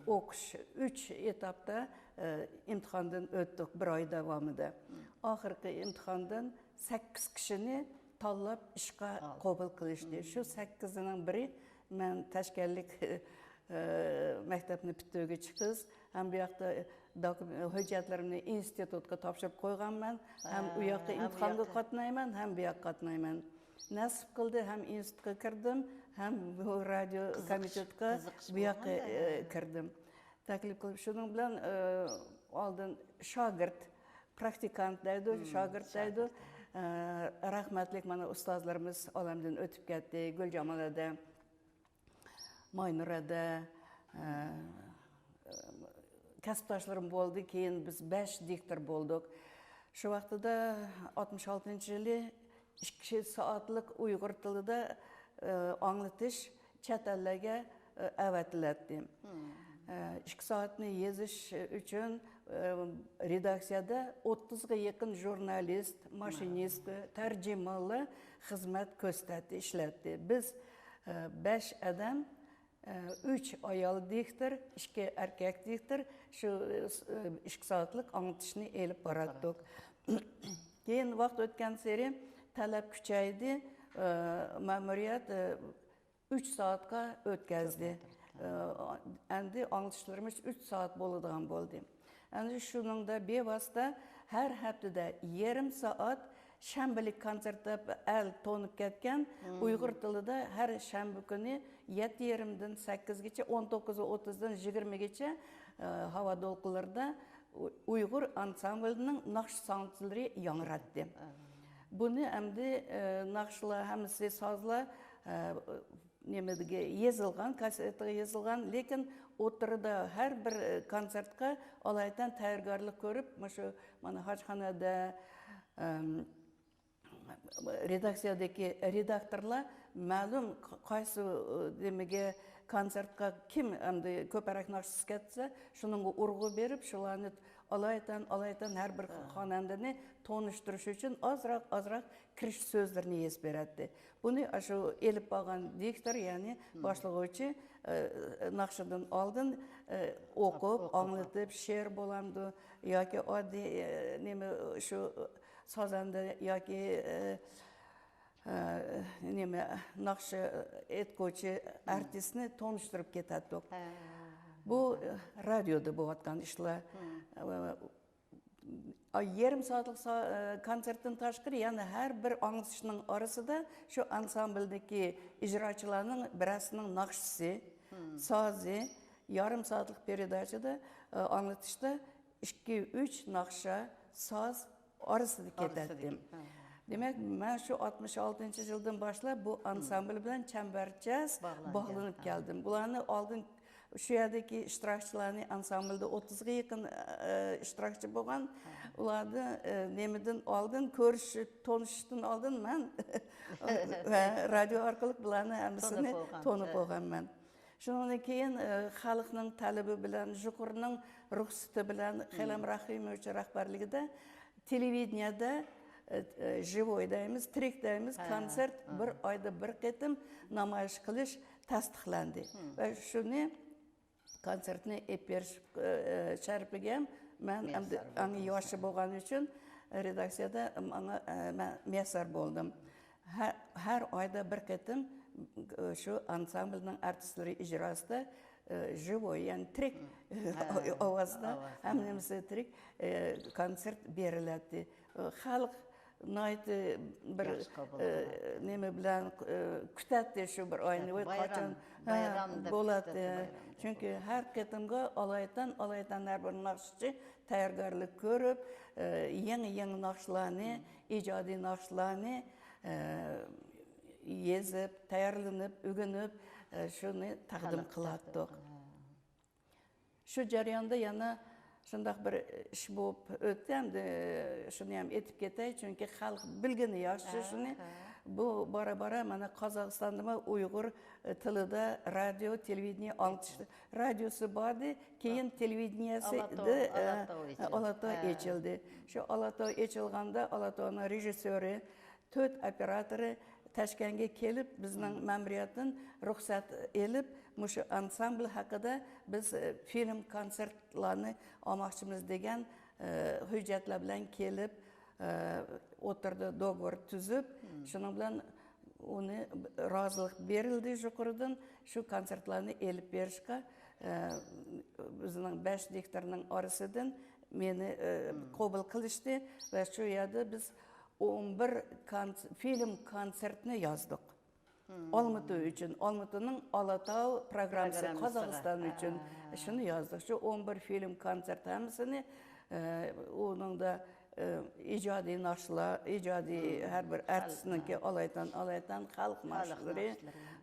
ئوقۇش ئۈچ ئېتاپتا، ئە، ئىمتىھاندىن ئۆتتۇق بىر ئاي داۋامىدا. ئاخىرقى ئىمتىھاندىن سەككىز كىشىنى تاللاپ ئىشقا قوبۇل قىلىشتى. شۇ سەككىزىنىڭ بىرى مەن تاشكەنتلىك، ئە، مەكتەپنى پۈتتۈرگۈچى قىز. ھەم بۇ ياقتا دوكۇم-، ھۆججەتلىرىمنى ئىنستىتۇتقا تاپشۇرۇپ قويغانمەن. ھەم ئۇ ياققا ئىمتىھانغا قاتنايمەن، ھەم بۇ ياققا قاتنايمەن. نەسىپ قىلدى، ھەم ئىنستىتۇتقا كىردىم، ھەم بۇ رادىيو كومىتېتقا بۇ ياققا، ئە، كىردىم. تەكلىپ قىلىپ، شۇنىڭ بىلەن، ئە، ئالدىن شاگىرت، پراكتىكانت دەيدۇ، شاگىرت دەيدۇ. ئە، رەھمەتلىك مانا ئۇستازلىرىمىز ئالەمدىن ئۆتۈپ كەتتى. گۈلجامال ھەدە، ماينۇر ھەدە، ئە، كەسىپداشلىرىم بولدى. كېيىن بىز بەش دىكتور بولدۇق. شۇ ۋاقتىدا ئاتمىش ئالتىنچى يىلى ئىككى سائەتلىك ئۇيغۇر تىلىدا، ئە، ئاڭلىتىش چەت ئەللەرگە، ئە، ئەۋەتىلەتتى. ئە، ئىككى سائەتنى يېزىش ئۈچۈن، ئە، رېداكسىيەدە ئوتتۇزغا يېقىن ژۇرنالىست، ماشىنىست، تەرجىمانلار خىزمەت كۆرسىتەتتى، ئىشلەتتى. بىز، ئە، بەش ئادەم، ئە، ئۈچ ئايال دىكتور، ئىككى ئەركەك دىكتور شۇ، ئە، ئىككى سائەتلىك ئاڭلىتىشنى ئېلىپ باراتتۇق. كېيىن ۋاقىت ئۆتكەنسېرى تەلەپ كۈچەيدى. ئە، مەمۇرىيەت، ئە، ئۈچ سائەتكە ئۆتكەزدى. ئە، ئەمدى ئاڭلىتىشلىرىمىز ئۈچ سائەت بولىدىغان بولدى. ئەمدى شۇنىڭدا بىۋاسىتە ھەر ھەپتىدە يېرىم سائەت شەنبىلىك كونسېرت دەپ ئەل تونۇپ كەتكەن. ئۇيغۇر تىلىدا ھەر شەنبە كۈنى يەتتە يېرىمدىن سەككىزگىچە، ئون توققۇز ئوتتۇزدىن يىگىرمىگىچە، ئە، ھاۋا دولقۇنلىرىدا ئۇ-، ئۇيغۇر ئانسامبلىنىڭ ناخشا ساڭلىتىلىرى ياڭراتتى. بۇنى ئەمدى، ئە، ناخشىلار ھەممىسى سازلار، ئە، نېمىدىكى يېزىلغان، كاسسېتىغا يېزىلغان، لېكىن ئوتتۇرىدا ھەر بىر، ئە، كونسېرتقا ئالايىتەن تەييارگارلىق كۆرۈپ، مۇشۇ مانا ھاجخانىدا، ئەم، رېداكسىيەدىكى رېداكتورلار مەلۇم قايسى، ئە، نېمىگە، كونسېرتقا كىم ئەمدى كۆپرەك ناخشىسى كەتسە، شۇنىڭغا ئۇرغۇ بېرىپ، شۇلارنى ئالايىتەن، ئالايىتەن ھەر بىر خانەندىنى تونۇشتۇرۇش ئۈچۈن ئازراق، ئازراق كىرىش سۆزلىرىنى يېزىپ بېرەتتى. بۇنى ئاشۇ ئېلىپ بارغان دىكتور، يەنى باشلىغۇچى، ئە، ناخشىدىن ئالدىن، ئە، ئوقۇپ، ئوقۇپ، ئاڭلىتىپ، شېئىر بولامدۇ ياكى ئاددىي، ئە، نېمە، شۇ سازەندە ياكى، ئە، ئە، نېمە، ناخشا ئېيتقۇچى ئارتىسنى تونۇشتۇرۇپ كېتەتتۇق. بۇ، ئە، رادىيودا بولۇۋاتقان ئىشلار. ئە، ئاي، يېرىم سائەتلىك سا-، ئە، كونسېرتتىن تاشقىرى يەنە ھەر بىر ئاڭلىتىشنىڭ ئارىسىدا شۇ ئانسامبلدىكى ئىجراچىلارنىڭ بىرەرسىنىڭ ناخشىسى، سازى، يېرىم سائەتلىك پېرېداچىدا، ئە، ئاڭلىتىشتا ئىككى، ئۈچ ناخشا، ساز ئارىسىدا كېتەتتىم. دېمەك، مەن شۇ ئاتمىش ئالتىنچى يىلدىن باشلاپ بۇ ئانسامبل بىلەن چەمبەرچاس باغلىنىپ كەلدىم. بۇلارنى ئالدىن شۇ يەردىكى ئىشتىراكچىلارنى، ئانسامبلدا ئوتتۇزغا يېقىن، ئە، ئىشتىراكچى بولغان. ئۇلارنى، ئە، نېمىدىن ئالدىن، كۆرۈشۈپ، تونۇشۇشتىن ئالدىن مەن ۋە رادىيو ئارقىلىق بۇلارنى ھەممىسىنى تونۇپ بولغان. تونۇپ بولغانمەن. شۇنىڭدىن كېيىن، ئە، خەلقنىڭ تەلىپى بىلەن، يۇقىرىنىڭ رۇخسىتى بىلەن، خېلىم راخىموۋىچ رەھبەرلىكىدە تېلېۋىدېنىيەدە، ئە، ئە، ژىۋوي دەيمىز، تىرىك دەيمىز، كونسېرت بىر ئايدا بىر قېتىم نامايىش قىلىش تەستىقلاندى. ۋە شۇنى، كونسېرتنى ئېلىپ بېرىش، ئە، شەرىپىگە مەن ئەمدى ئەڭ ياخشى بولغان ئۈچۈن رېداكسىيەدە ماڭا، ئە، مەن مۇيەسسەر بولدۇم. ھە-، ھەر ئايدا بىر قېتىم، ئە، شۇ ئانسامبلنىڭ ئارتىسلىرى ئىجراسىدا، ئە، ژىۋوي، يەنى تىرىك ئاۋازدا، ھەممىسى تىرىك، ئە، كونسېرت بېرىلەتتى. ئە، خەلق ناھايىتى بىر، ئە، نېمە بىلەن، ئە، كۈتەتتى شۇ بىر ئاينى. ۋاي، قاچان، ھە، بولاتتى. چۈنكى ھەر قېتىمغا ئالايىتەن، ئالايىتەن ھەر بىر ناخشىچى تەييارگارلىق كۆرۈپ، ئە، يېڭى، يېڭى ناخشىلارنى، ئىجادىي ناخشىلارنى، ئە، يېزىپ، تەييارلىنىپ، ئۆگىنىپ، ئە، شۇنى تەقدىم قىلاتتۇق. شۇ جەرياندا يەنە شۇنداق بىر ئىش بولۇپ ئۆتتى، ئەمدى شۇنى ھەم ئېيتىپ كېتەي، چۈنكى خەلق بىلگىنى ياخشى شۇنى. بۇ بارا-بارا مانا قازاقىستاندىمۇ ئۇيغۇر تىلىدا رادىيو، تېلېۋىدېنىيە ئاڭلىتىش رادىيوسى باردى، كېيىن تېلېۋىدېنىيەسى ئالاتاۋ ئېچىلدى. شۇ ئالاتاۋ ئېچىلغاندا ئالاتاۋنىڭ رېژىسسيورى، تۆت ئوپېراتورى تاشكەنتكە كېلىپ، بىزنىڭ مەمۇرىيەتتىن رۇخسەت ئېلىپ، مۇشۇ ئانسامبل ھەققىدە بىز، ئە، فىلىم كونسېرتلارنى ئالماقچىمىز دېگەن، ئە، ھۆججەتلەر بىلەن كېلىپ، ئە، ئوتتۇرىدا دوگوۋور تۈزۈپ، شۇنىڭ بىلەن ئۇنى رازىلىق بېرىلدى يۇقىرىدىن، شۇ كونسېرتلارنى ئېلىپ بېرىشقا، ئە، بىزنىڭ بەش دىكتورنىڭ ئارىسىدىن مېنى، ئە، قوبۇل قىلىشتى ۋە شۇ يەردە بىز ئون بىر كونس-، فىلىم كونسېرتنى يازدۇق. ئالمۇتا ئۈچۈن، ئالمۇتىنىڭ ئالاتاۋ پروگراممىسى، قازاقىستان ئۈچۈن شۇنى يازدۇق. شۇ ئون بىر فىلىم كونسېرت ھەممىسىنى، ئە، ئۇنىڭدا، ئە، ئىجادىي ناخشىلار، ئىجادىي ھەر بىر ئارتىسنىڭكى ئالايتان، ئالايتان خەلق ناخشىلىرى،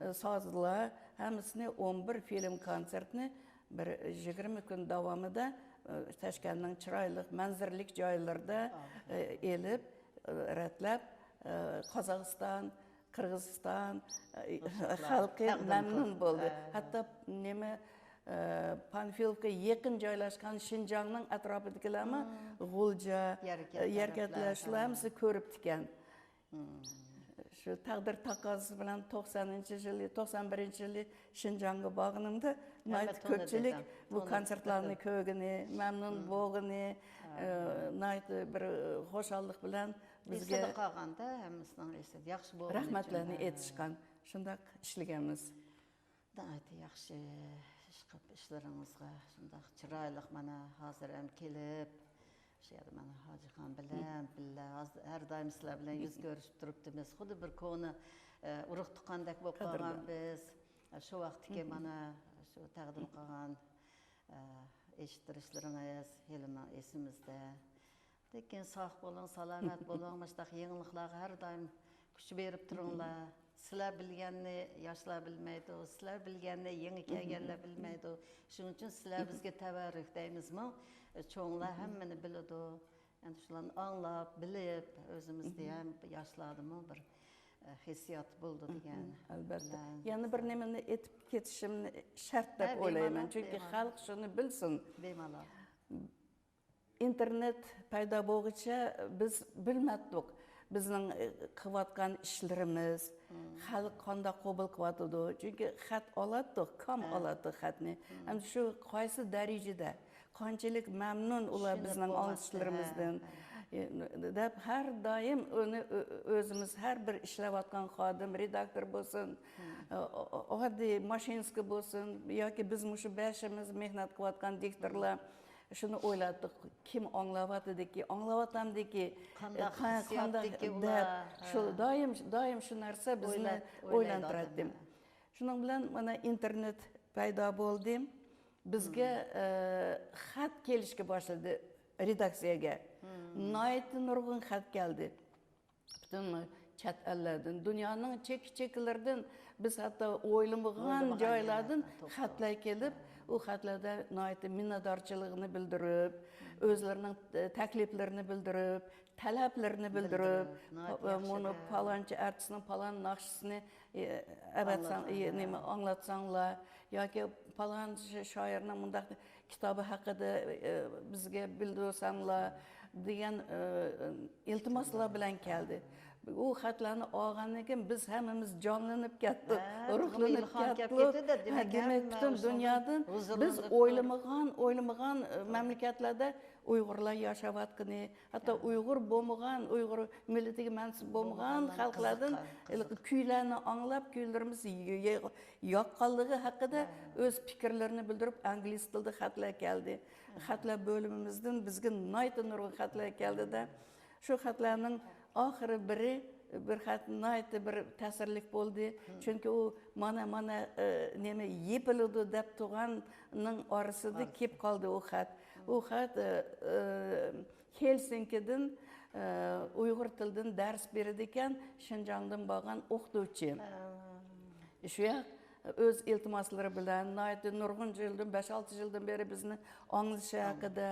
ئە، سازلار، ھەممىسىنى ئون بىر فىلىم كونسېرتنى بىر يىگىرمە كۈن داۋامىدا، ئە، تاشكەنتنىڭ چىرايلىق مەنزىرىلىك جايلىرىدا، ئە، ئېلىپ، ئە، رەتلەپ، ئە، قازاقىستان، قىرغىزىستان، ئە، خەلقى مەمنۇن بولدى. ھەتتا نېمە، ئە، پانفىلوفقا يېقىن جايلاشقان شىنجاڭنىڭ ئەتراپىدىكىلەرمۇ غۇلجا، يەركەنتلەر، شۇلار ھەممىسى كۆرۈپتىكەن. شۇ تەقدىر تەقەززاسى بىلەن توقسەنىنچى يىلى، توقسەن بىرىنچى يىلى شىنجاڭغا بارغىنىمدا ناھايىتى كۆپچىلىك بۇ كونسېرتلارنى كۆرگىنى، مەمنۇن بولغىنى، ئە، ناھايىتى بىر خۇشاللىق بىلەن بىزگە ئېسىدە قالغاندا، ھەممىسىنىڭ ئېسىدە ياخشى بولغىنى ئۈچۈن، رەھمەتلەرنى ئېيتىشقان. شۇنداق ئىشلىگەنمىز. ناھايىتى ياخشى ئىش قىلىپ، ئىشلىرىڭىزغا شۇنداق چىرايلىق، مانا، ھازىر ھەم كېلىپ، شۇ يەردە مانا ھاجىخان بىلەن بىللە، ھازىر ھەر دائىم سىلەر بىلەن يۈز كۆرۈشۈپ تۇرۇپتىمىز. خۇددى بىر كونا، ئە، ئۇرۇق تۇغقاندەك بولۇپ قالغان بىز. شۇ ۋاقىتتىكى مانا شۇ تەقدىم قىلغان، ئە، ئېشىتتۇرۇشلىرىڭىز ھېلىمۇ ئېسىمىزدە. لېكىن ساق بولۇڭ، سالامەت بولۇڭ، مۇشۇنداق يېڭىلىقلارغا ھەر دائىم كۈچ بېرىپ تۇرۇڭلار. سىلەر بىلگەننى ياشلار بىلمەيدۇ، سىلەر بىلگەننى يېڭى كەلگەنلەر بىلمەيدۇ. شۇنىڭ ئۈچۈن سىلەر بىزگە تەۋەررۈك دەيمىزمۇ؟ چوڭلار ھەممىنى بىلىدۇ. ئەمدى شۇلارنى ئاڭلاپ، بىلىپ، ئۆزىمىزدە ھەم ياشلاردىمۇ بىر، ئە، ھېسسىيات بولىدۇ دېگەن. ئەلبەتتە. بىلەن يەنە بىر نېمىنى ئېيتىپ كېتىشىمنى شەرت دەپ ئويلايمەن. چۈنكى خەلق شۇنى بىلسۇن. بىمالال. ئىنتېرنېت پەيدا بولغۇچە بىز بىلمەتتۇق. بىزنىڭ، ئە، قىلىۋاتقان ئىشلىرىمىز، خەلق قانداق قوبۇل قىلىۋاتىدۇ. چۈنكى خەت ئالاتتۇق، كام ئالاتتۇق خەتنى. ئەمدى شۇ قايسى دەرىجىدە، قانچىلىك مەمنۇن ئۇلار بىزنىڭ ئاڭلىتىشلىرىمىزدىن، ئە، دەپ ھەر دائىم ئۇنى ئۆ-، ئۆزىمىز ھەر بىر ئىشلەۋاتقان خادىم، رېداكتور بولسۇن، ئە، ئو-، ئو-، ئاددىي ماشىنىستكا بولسۇن ياكى بىز مۇشۇ بەشىمىز مېھنەت قىلىۋاتقان دىكتورلار، شۇنى ئويلاتتۇق، كىم ئاڭلاۋاتىدىكى، ئاڭلاۋاتامدىكى، قانداق ھېسسىياتتىكى ئۇلار؟ شۇ دائىم، دائىم شۇ نەرسە بىزنى ئويلاندۇراتتى. شۇنىڭ بىلەن مانا ئىنتېرنېت پەيدا بولدى. بىزگە، ئە، خەت كېلىشكە باشلىدى رېداكسىيەگە. ناھايىتى نۇرغۇن خەت كەلدى. پۈتۈن چەت ئەللەردىن، دۇنيانىڭ چېككە-چېككىلىرىدىن، بىز ھەتتا ئويلىمىغان جايلاردىن خەتلەر كېلىپ، ئۇ خەتلەردە ناھايىتى مىننەتدارچىلىقىنى بىلدۈرۈپ، ئۆزلىرىنىڭ، ئە، تەكلىپلىرىنى بىلدۈرۈپ، تەلەپلىرىنى بىلدۈرۈپ، مۇنۇ پالانچى ئارتىسنىڭ پالان ناخشىسىنى، ئە، ئەۋەتسەڭ، ئە، نېمە، ئاڭلاتساڭلار ياكى پالان ش-، شائىرنىڭ مۇنداق كىتابى ھەققىدە، ئە، بىزگە بىلدۈرسەڭلار دېگەن، ئە، ئىلتىماسلار بىلەن كەلدى. ئۇ خەتلەرنى ئالغاندىن كېيىن بىز ھەممىمىز جانلىنىپ كەتتۇق، روھلىنىپ كەتتۇق. دېمەك، پۈتۈن دۇنيادىن بىز ئويلىمىغان، ئويلىمىغان، ئە، مەملىكەتلەردە ئۇيغۇرلار ياشاۋاتقىنى، ھەتتا ئۇيغۇر بولمىغان، ئۇيغۇر مىللىتىگە مەنسۇپ بولمىغان خەلقلەردىن ھېلىقى كۈيلەرنى ئاڭلاپ، كۈيلىرىمىز ي-، ي-، ياققانلىقى ھەققىدە ئۆز پىكىرلىرىنى بىلدۈرۈپ، ئىنگلىز تىلىدا خەتلەر كەلدى. خەتلەر بۆلۈمىمىزدىن بىزگە ناھايىتى نۇرغۇن خەتلەر كەلدى-دە، شۇ خەتلەرنىڭ ئاخىرى بىرى، بىر خەت ناھايىتى بىر تەسىرلىك بولدى. چۈنكى ئۇ مانا، مانا، ئە، نېمە، يېپىلىدۇ دەپ تۇرغاننىڭ ئارىسىدا كېلىپ قالدى ئۇ خەت. ئۇ خەت، ئە، ئە، خېلسىنكىدىن، ئە، ئۇيغۇر تىلىدىن دەرس بېرىدىكەن، شىنجاڭدىن بارغان ئوقۇتقۇچى. شۇ ياق ئۆز ئىلتىماسلىرى بىلەن ناھايىتى نۇرغۇن يىلدىن، بەش-ئالتە يىلدىن بېرى بىزنى ئاڭلىشى ھەققىدە،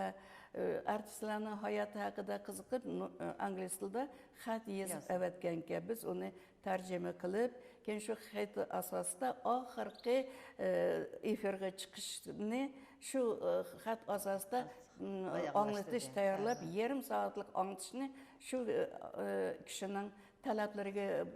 ئە، ئارتىسلارنىڭ ھاياتى ھەققىدە قىزىقىپ، نۇ-، ئە، ئىنگلىز تىلىدا خەت يېزىپ ئەۋەتكەنكەن. بىز ئۇنى تەرجىمە قىلىپ، كېيىن شۇ خەت ئاساسىدا ئاخىرقى، ئە، ئېفىرغا چىقىشنى شۇ، ئە، خەت ئاساسىدا، ئاڭلىتىش تەييارلاپ، يېرىم سائەتلىك ئاڭلىتىشنى شۇ، ئە، ئە، كىشىنىڭ تەلەپلىرىگە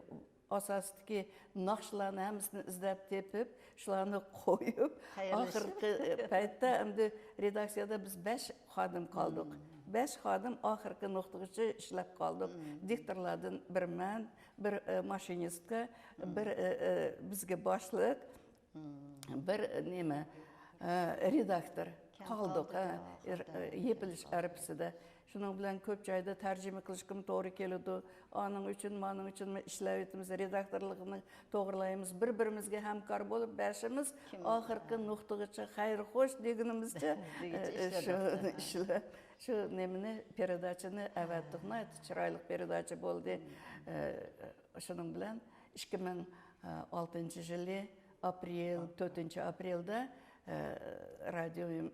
ئاساسىدىكى ناخشىلارنى ھەممىسىنى ئىزدەپ تېپىپ، شۇلارنى قويۇپ، ئاخىرقى پەيتتە ئەمدى رېداكسىيەدە بىز بەش خادىم قالدۇق. بەش خادىم ئاخىرقى نۇقتىغىچە ئىشلەپ قالدۇق. دىكتورلاردىن بىر مەن، بىر، ئە، ماشىنىستكا، بىر، ئە، ئە، بىزگە باشلىق، بىر، ئە، نېمە، ئە، رېداكتور قالدۇق، ئە، ئە، يېپىلىش ئەرىپىسىدە. شۇنىڭ بىلەن كۆپ جايدا تەرجىمە قىلىشقىمۇ توغرا كېلىدۇ. ئانىڭ ئۈچۈن، مانىڭ ئۈچۈن ئىشلەۋېتىمىز، رېداكتورلۇقىنى توغرىلايمىز. بىر-بىرىمىزگە ھەمكار بولۇپ، بەشىمىز ئاخىرقى نۇقتىغىچە خەير خوش دېگىنىمىزچە، ئە، شۇ ئىشلەپ، شۇ نېمىنى، پېرېداچىنى ئەۋەتتۇق. ناھايىتى چىرايلىق پېرېداچا بولدى. ئە، شۇنىڭ بىلەن ئىككى مىڭ ئالتىنچى يىلى ئاپرېل، تۆتىنچى ئاپرېلدا، ئە، رادىيو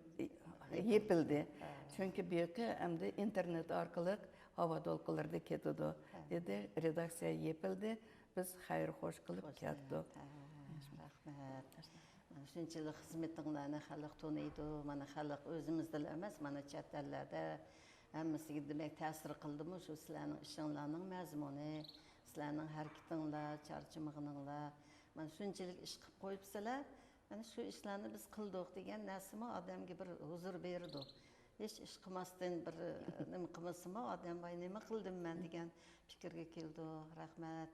يېپىلدى. چۈنكى بۇ يەرگە ئەمدى ئىنتېرنېت ئارقىلىق ھاۋا دولقۇنلىرىدا كېتىدۇ، دېدى. رېداكسىيە يېپىلدى. بىز خەير خوش قىلىپ كەتتۇق. رەھمەت. مانا شۇنچىلىك خىزمىتىڭلارنى خەلق تونۇيدۇ. مانا خەلق ئۆزىمىزدىلا ئەمەس، مانا چەت ئەللەردە ھەممىسىگە دېمەك تەسىر قىلدىمۇ شۇ سىلەرنىڭ ئىشىڭلارنىڭ مەزمۇنى، سىلەرنىڭ ھەرىكىتىڭلار، چارچىمىغىنىڭلار. مانا شۇنچىلىك ئىش قىلىپ قويۇپسىلەر. مانا شۇ ئىشلارنى بىز قىلدۇق دېگەن نەرسىمۇ ئادەمگە بىر ھۇزۇر بېرىدۇ. ھېچ ئىش قىلماستىن بىر نېمە قىلمىسىمۇ ئادەم ۋاي نېمە قىلدىم مەن دېگەن پىكىرگە كېلىدۇ. رەھمەت.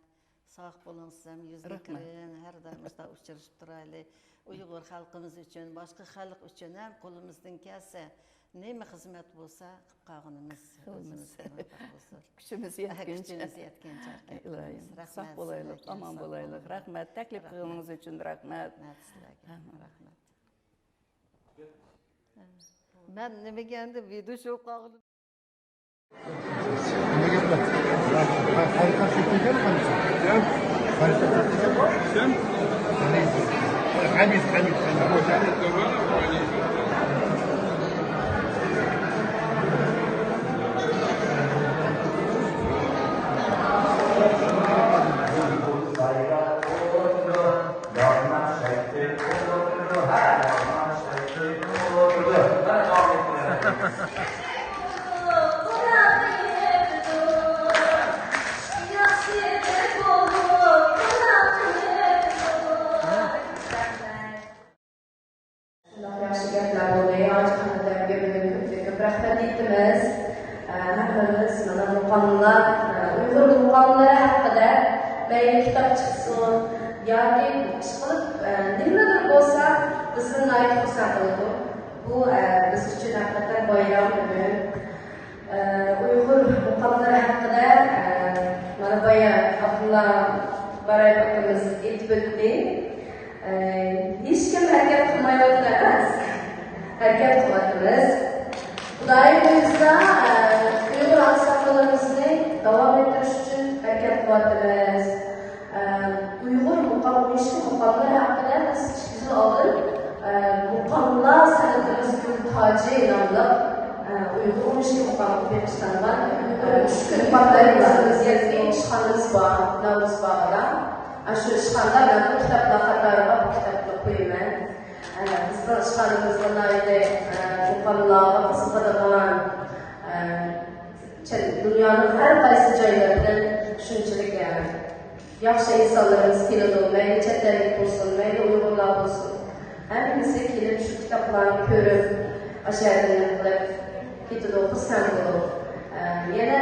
ساق بولۇڭ، سىز ھەم يۈزگە كىرىڭ، ھەر دائىم مۇشۇنداق ئۇچرىشىپ تۇرايلى. ئۇيغۇر خەلقىمىز ئۈچۈن، باشقا خەلق ئۈچۈن ھەم قولىمىزدىن كەلسە، نېمە خىزمەت بولسا قىلىپ قالغىنىمىز ئۆزىمىزگە مۇۋەپپەق بولسۇن. كۈچىمىز يەتكىنچە. كۈچىمىز يەتكىنچە ھەرىكەت قىلىمىز. رەھمەت سىزلەرگە، ساق بولۇڭ. ئامان بولۇڭ. رەھمەت تەكلىپ قىلغىنىڭىز ئۈچۈن، رەھمەت. رەھمەت سىزلەرگە. رەھمەت. مەن نېمىگە ئەمدى ۋىدېو شو قىلغىلى شۇنداق ياخشى گەپلەر بولدى. ھاجىخانىدىن بۈگۈن كۆپتىن كۆپ رەھمەت ئېيتىمىز. ئە، ھەممىمىز مانا مۇقاملار، ئە، ئۇيغۇر مۇقاملىرى ھەققىدە مەيلى كىتاب چىقسۇن ياكى ئىشقىلىپ، ئە، نېمىدۇر بولسا بىزنى ناھايىتى خۇرسەن قىلىدۇ. بۇ، ئە، بىز ئۈچۈن ھەقىقەتەن بايرام بۈگۈن. ئە، ئۇيغۇر مۇقاملىرى ھەققىدە، ئە، مانا بايا ئابدۇللا بارايېۋ ئاكىمىز ئېيتىپ ئۆتتى. ئە، ھېچكىم ھەرىكەت قىلمايۋاتىدۇ ئەمەس. ھەرىكەت قىلىۋاتىمىز. خۇدايىم بۇيرۇسا، ئە، ئۇيغۇر ئانسامبىلىمىزنى داۋام ئەتتۈرۈش ئۈچۈن ھەرىكەت قىلىۋاتىمىز. ئە، ئۇيغۇر مۇقام، مۈشكۈل مۇقاملىرى ھەققىدە بىز ئىككى يىل ئالدىن، ئە، مۇقاملار سەنئىتىمىز گۈل تاجى ناملىق، ئە، ئۇيغۇر مۈشكۈل مۇقام بېغىشلانغان بىر مۈشكۈل مۇقاملىرىمىزنى ئىشخانىمىز بار، نەۋرىز باغىدا. ئاشۇ ئىشخانىدا مەن بۇ كىتابلار قاتارىغا بۇ كىتابنى قويىمەن. ئە، بىزنىڭ ئىشخانىمىزغا ناھايىتى، ئە، مۇقاملارغا قىزىقىدىغان، ئە، چەت، دۇنيانىڭ ھەر قايسى جايلىرىدىن شۇنچىلىك، ئە، ياخشى ئىنسانلىرىمىز كېلىدۇ، مەيلى چەت ئەللىك بولسۇن، مەيلى ئۇيغۇرلار بولسۇن، ھەممىسى كېلىپ شۇ كىتابلارنى كۆرۈپ، ئاشۇ يەردىن نېمە قىلىپ كېتىدۇ، خۇرسەن بولىدۇ. ئە، يەنە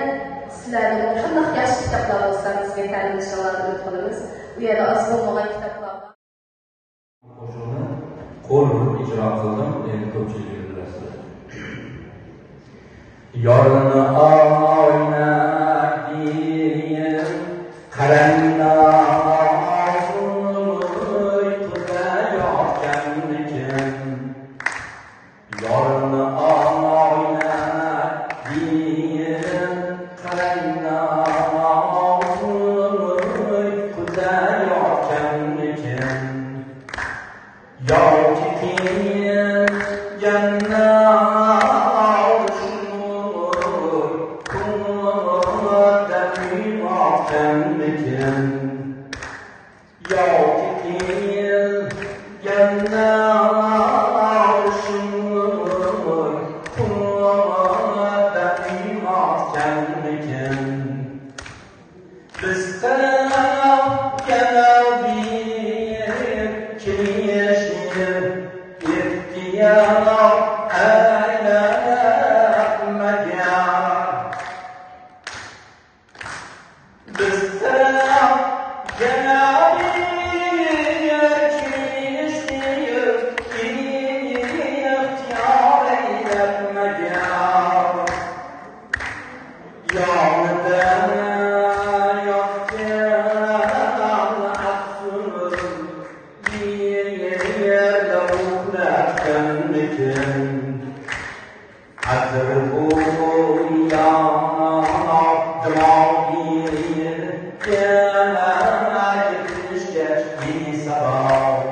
سىلەردىمۇ قانداق ياخشى كىتابلار بولسا بىزگە تەلىپىڭلارنى ئۈمىد قىلىمىز. ئۇ يەردە ئاز بولمىغان كىتابلار بار. قوشۇقنى قول ئۇرۇپ ئىجرا قىلدىم، ئەمدى كۆپچىلىككە بىلدۈرەسىلەر. يارنى ئاينەك دېيىم، قەرەنداش ئۇيقۇدا ياتكەنمىكىن؟ يارنى ئاينەك دېيىم، قەرەنداش ئۇيقۇدا ياتكەنمىكىن؟ ياكى كېيىن يەنە ئاغرىشىپ دەم ئېلىۋاتقانمىكىن؟ ياكى كېيىن يەنە ئاغرىشىپ دەم ئېلىۋاتقانمىكىن؟ بىز تەرەپ يەنە بىر كېلىشىپ، ئىختىيار ئەيلەپ مەگەر. بىز تەرەپ يەنە بىر كېلىشىپ، ئىختىيار ئەيلەپ مەگەر. يانىدا ياتقان ئەپسۇس يەرلەر ئۇخلاپتىمىكىن؟ ئەتىر بويى ياناپ دىماغ بېرىپ، يەنە يېتىشكەچ يېنى ساباق.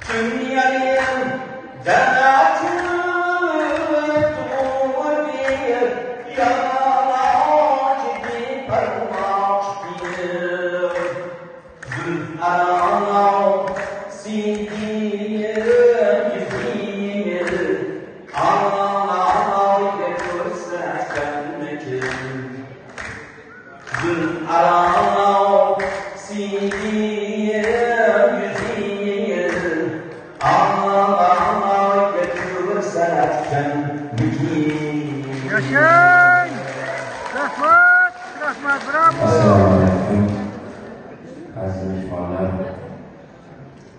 دۇنيايىم دەنە كۆتۈردى يالاچ بىپەرۋا چىقىپ. زۈلفەرنىڭ سىدىق ئاڭلايدۇ سەسەنلىكىم، دۈن ئاراڭ سېنى يۈز يىل، ئاڭلايدۇ سەسەنلىكىم. ياشاڭ! رەھمەت، رەھمەت، برافو! ئەسسالامۇ ئەلەيكۇم، ئەزىز مېھمانلار.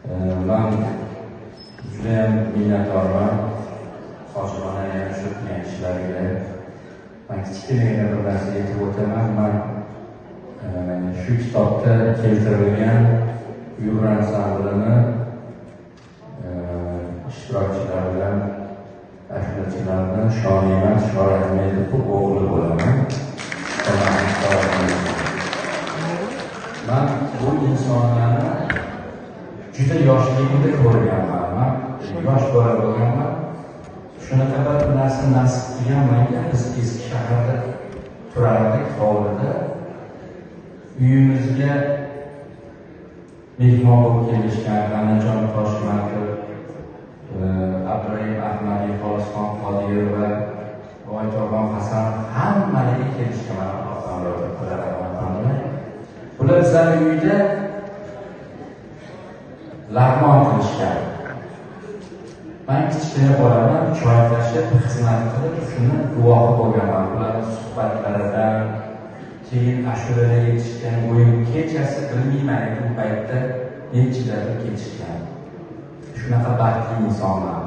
ئە، مەن جۈدەيەم مىننەتدارمەن خاجىخان ئەينى شۇ قىلغان ئىشلارغا. مەن كىچىككىنىگىنە بىر نەرسە ئېيتىپ ئۆتەمەن. مەن، ئە، شۇ كىتابتا كەلتۈرۈلگەن ئۇيغۇر ئانسامبلىنى، ئە، ئىشتىراكچىلار بىلەن ئەھمەتجانلارنىڭ شانىيمەن شارەھمەتلىك ئوغلى بولىمەن. مەن بۇ ئىنسانلارنى جۈدە ياشلىقىمدا كۆرگەنمەن. مەن ياش بالا بولغانمەن. شۇنىڭغا بىر نەرسە نەسىپ قىلغان مەنگە، بىز ئەسكى شەھەردە تۇراتتۇق، ھويلىدا. ئۆيىمىزگە مېھمان بولۇپ كېلىشكەن غەنىجان تاشمەمتۇت، ئابدۇرېھىم ئەھمەدى، خالىسخان قادىر ۋە ئايتۇرغان ھەسەن ھەممىلىرى كېلىشكەن، مانا ئاپام بۇلار بىزلەرنىڭ ئۆيدە لەغمان قىلىشكەن. مەن كىچىككىنە بالىمەن، چاي تاشلاپ، خىزمەت قىلىپ، شۇنى گۇۋاھى بولغانمەن. بۇلارنىڭ سۆھبەتلىرىدە، كېيىن ئاشۇرىغا يېتىشكەن بويۇم كېچىسى بىلمەيمەن ئىدى، ئۇ پەيتتە نەچچىلەردۇر كېتىشكەن. شۇناقا بەختلىك ئىنسانلار.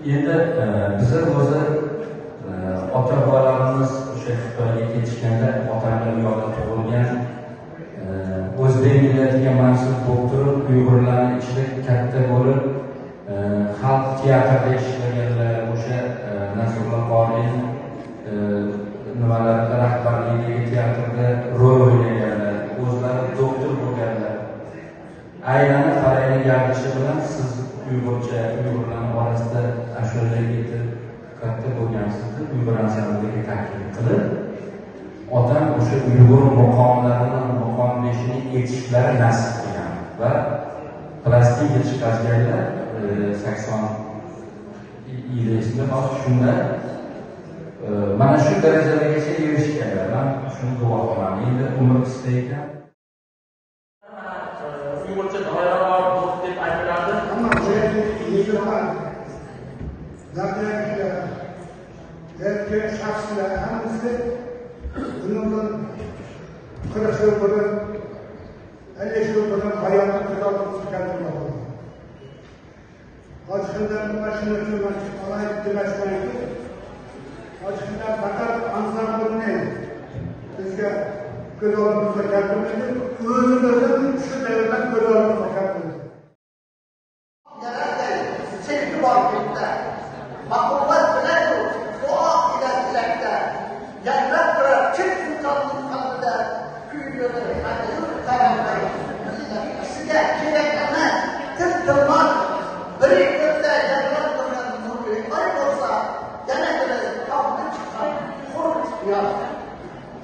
ئەمدى، ئە، بىزنىڭ ئۆزى، ئە، ئاتا-بوۋىلىرىمىز ئوشۇ خىتايغا كېتىشكەندە، ئاتامنىڭ ئۇ ياقتا تۇغۇلغان، ئە، ئۆزبېك مىللىتىگە مەنسۇپ بولۇپ تۇرۇپ، ئۇيغۇرلارنىڭ ئىچىدە كاتتا بولۇپ، ئە، خەلق تىياتىرىدا ئىشلىگەنلەر، ئوشۇ، ئە، نەسرۇللا قارىي، ئە، نېمىلەر، رەھبەرلىكىدىكى تىياتىردا رول ئوينىغانلار، ئۆزلىرى دوكتور بولغانلار. ئايلانىپ قارايلى، ياردىشى بىلەن سىز ئۇيغۇرچە، ئۇيغۇرلارنىڭ ئارىسىدا ئاشۇنداق يېتىپ كاتتا بولغانسىز دەپ ئۇيغۇر ئانسامبلىغا تەكلىپ قىلىپ، ئاتام ئوشۇ ئۇيغۇر مۇقاملىرىنىڭ مۇقامدېشىنى ئېيتىشلىرى نەسىپ قىلغان ۋە پىلاستىنكا چىقارغانلار، ئى، سەكسان يىلى ئېسىمدە قالدى، شۇنداق، ئى، مانا شۇ دەرىجىلەرگىچە ئېرىشكەنلەر. مەن شۇنى گۇۋاھ قىلىمەن. ئەمدى ئۆمۈر قىسقا ئىكەن. ئۇيغۇرچە دائىرە بار دوست دەپ ئېيتىلىدۇ. ئەمما بۇ يەردىكى يېزىلغان نەقلىياتچىلار ياكى شەخسلەر ھەممىسى بۇنىڭدىن قىرىق يىل بۇرۇن، ئەللىك يىل بۇرۇن ھاياتىي كۆز ئالدىمىزغا كەلتۈرمەكتە. ھاجى خېنىم، ماشىنا ئۈچۈن مەن ئالايىتتىم ئەسلىدە. ھاجى خېنىم پەقەت ئانسامبىلنى بىزگە كۆز ئالدىمىزغا كەلتۈرمىدى، ئۆزىمىزنى شۇ دەۋردە كۆز ئالدىمىزغا كەلتۈردى. يەنە سەيلى بار كۆكتە، مەخلۇقات بىلەن دۇئا ئىلە تىلەكتە. يايراپ تۇرار كىم ئىنساننىڭ قەلبىدە كۆيگۈنى ھەدىيۇ قەلەمدە. مىللەت كىشىگە كېرەك ئەمەس تىل تىلماس، بىرى كۆكتە يايراپ تۇرغان نۇرلۇق ئاي بولسا، يەنە بىرى تاغدىن چىققان خۇش قۇياش.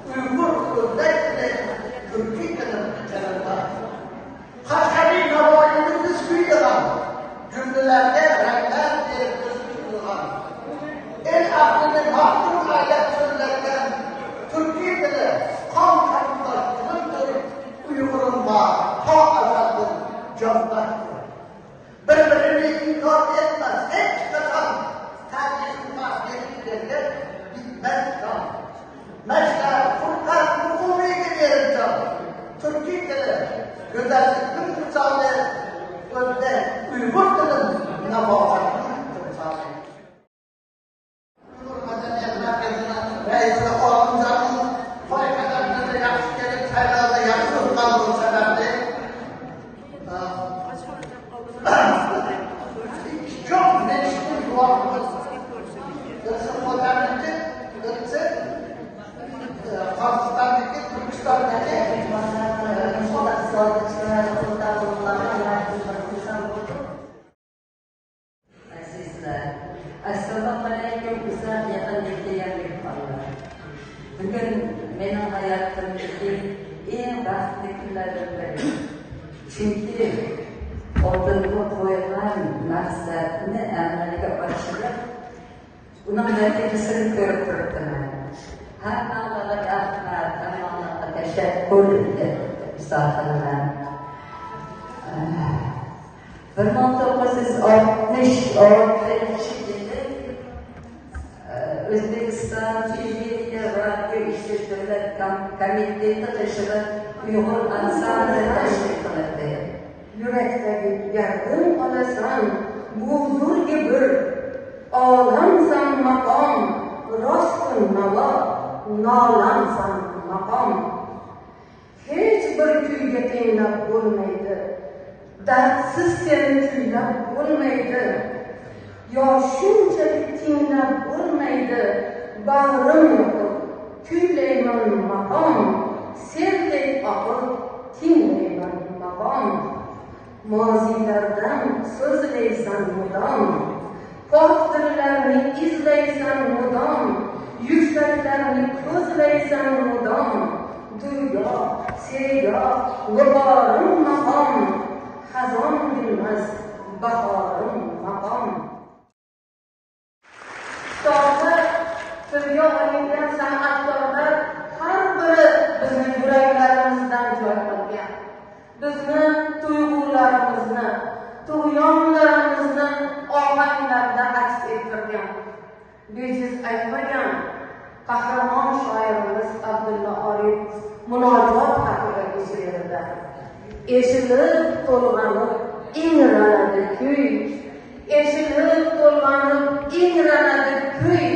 ئۇيغۇر ئۆزبەك تىلى، تۈركىي تىلىم قېرىنداش. قەشقەرلىك ناۋايىمىز بىز كۈيلىگەن، جۈملىلەرگە رەڭلەر بېرىپ بىز تۇيۇلغان. ئېل ئەقلىنى مەختۇم ئەيلەپ سۆزلەنگەن تۈركىي تىلى، قان قېرىنداش تىلىمدۇر، ئۇيغۇرۇمغا تا ئەزەلدىن جانداشتۇر. بىر-بىرىنى ئىنكار ئەتمەس ھېچقاچان، تەبىئىتىمغا بېرىپ بەرگەن بىتمەس جان. مەشرەپ، فۇرقەت، ئۇقۇمىگە بېرىپ جان. تۈركىي تىلى، گۈزەللىكنىڭ مىسالى، ئۆزبەك، ئۇيغۇر تىلىم، ناۋاخاننىڭ تىمسالى. ئۇيغۇر مەدەنىيەت مەركىزىنىڭ رەئىسى ئالىمجاننىڭ توي قەدەملىرىنى ياخشى كېلىپ، سايلاردا ياخشى ئۇرغانلىقى سەۋەبلىك، ئىككى چوڭ نېمىشتىن گۇۋاھلىق بىرسى خوتەندىكى، بىرسى قازاقىستاندىكى، تۈركىستاندىكى. ئەزىزلەر، ئەسسالامۇئەلەيكۇم، ئۇزاق يېقىندىكى يەرلىك بالىلار. بۈگۈن مېنىڭ ھاياتىمدىكى ئەڭ بەختلىك كۈنلەردىن بىرى. چۈنكى ئالدىنقى قويغان مەقسەتنى ئەمەلگە ئاشۇرۇپ، نەتىجىسىنى كۆرۈپ تۇرۇپتىمەن. ھەممىڭلارغا رەھمەت، ھەممىڭلارغا تەشەككۈر دەپ ئىزاھ قىلىمەن. بىر مىڭ توققۇز يۈز ئاتمىش ئالتىنچى يىلى ئۆزبېكىستان تېلېۋىزىيە رادىيو ئىشلىرى دۆلەت كام-، كومىتېتى قېشىدا ئۇيغۇر ئانسامبلى تەشكىل قىلىندى. يۈرەكتەك ياردىن ئالىسان، بۇ زور گۈبۈر، ئالامسان ماقام، راستتىن ناۋا، نالامسان ماقام. ھېچ بىر كۈيگە تەڭلەپ بولمايدۇ، دەردسىز سېنى كۈيلەپ بولمايدۇ. يا شۇنچىلىك تىڭلاپ بولمايدۇ، باغرىم يوقۇپ كۈيلەيمەن ماقام، سېلدەك ئاقىپ تىڭلايمەن ماقام. مازىيلاردا سۆزلەيسەن مۇدام، خاتىرىلەرنى ئىزلەيسەن مۇدام، يۈكسەكلەرنى كۆزلەيسەن مۇدام. دۇريا، سەييا، ۋاقارىم ماقام، خەزان بىلمەس باھارىم ماقام. ئۇستازلار، تىلغا ئېلىنغان سەنئەتكارلار ھەر بىرى بىزنىڭ يۈرەكلىرىمىزدىن جاي ئالغان. بىزنىڭ تۇيغۇلىرىمىزنى، تۇغيانلىرىمىزنى ئاھاڭلاردا ئەكس ئەتتۈرگەن. بىجىز ئېيتمىگەن قەھرىمان شائىرىمىز ئابدۇللا ئارىپ مۇناجات ھەققىدىكى شېئىرىدە، ئېچىلىپ تولغىنىپ ئىڭرىنىدۇ كۈي، ئېچىلىپ تولغىنىپ ئىڭرىنىدۇ كۈي،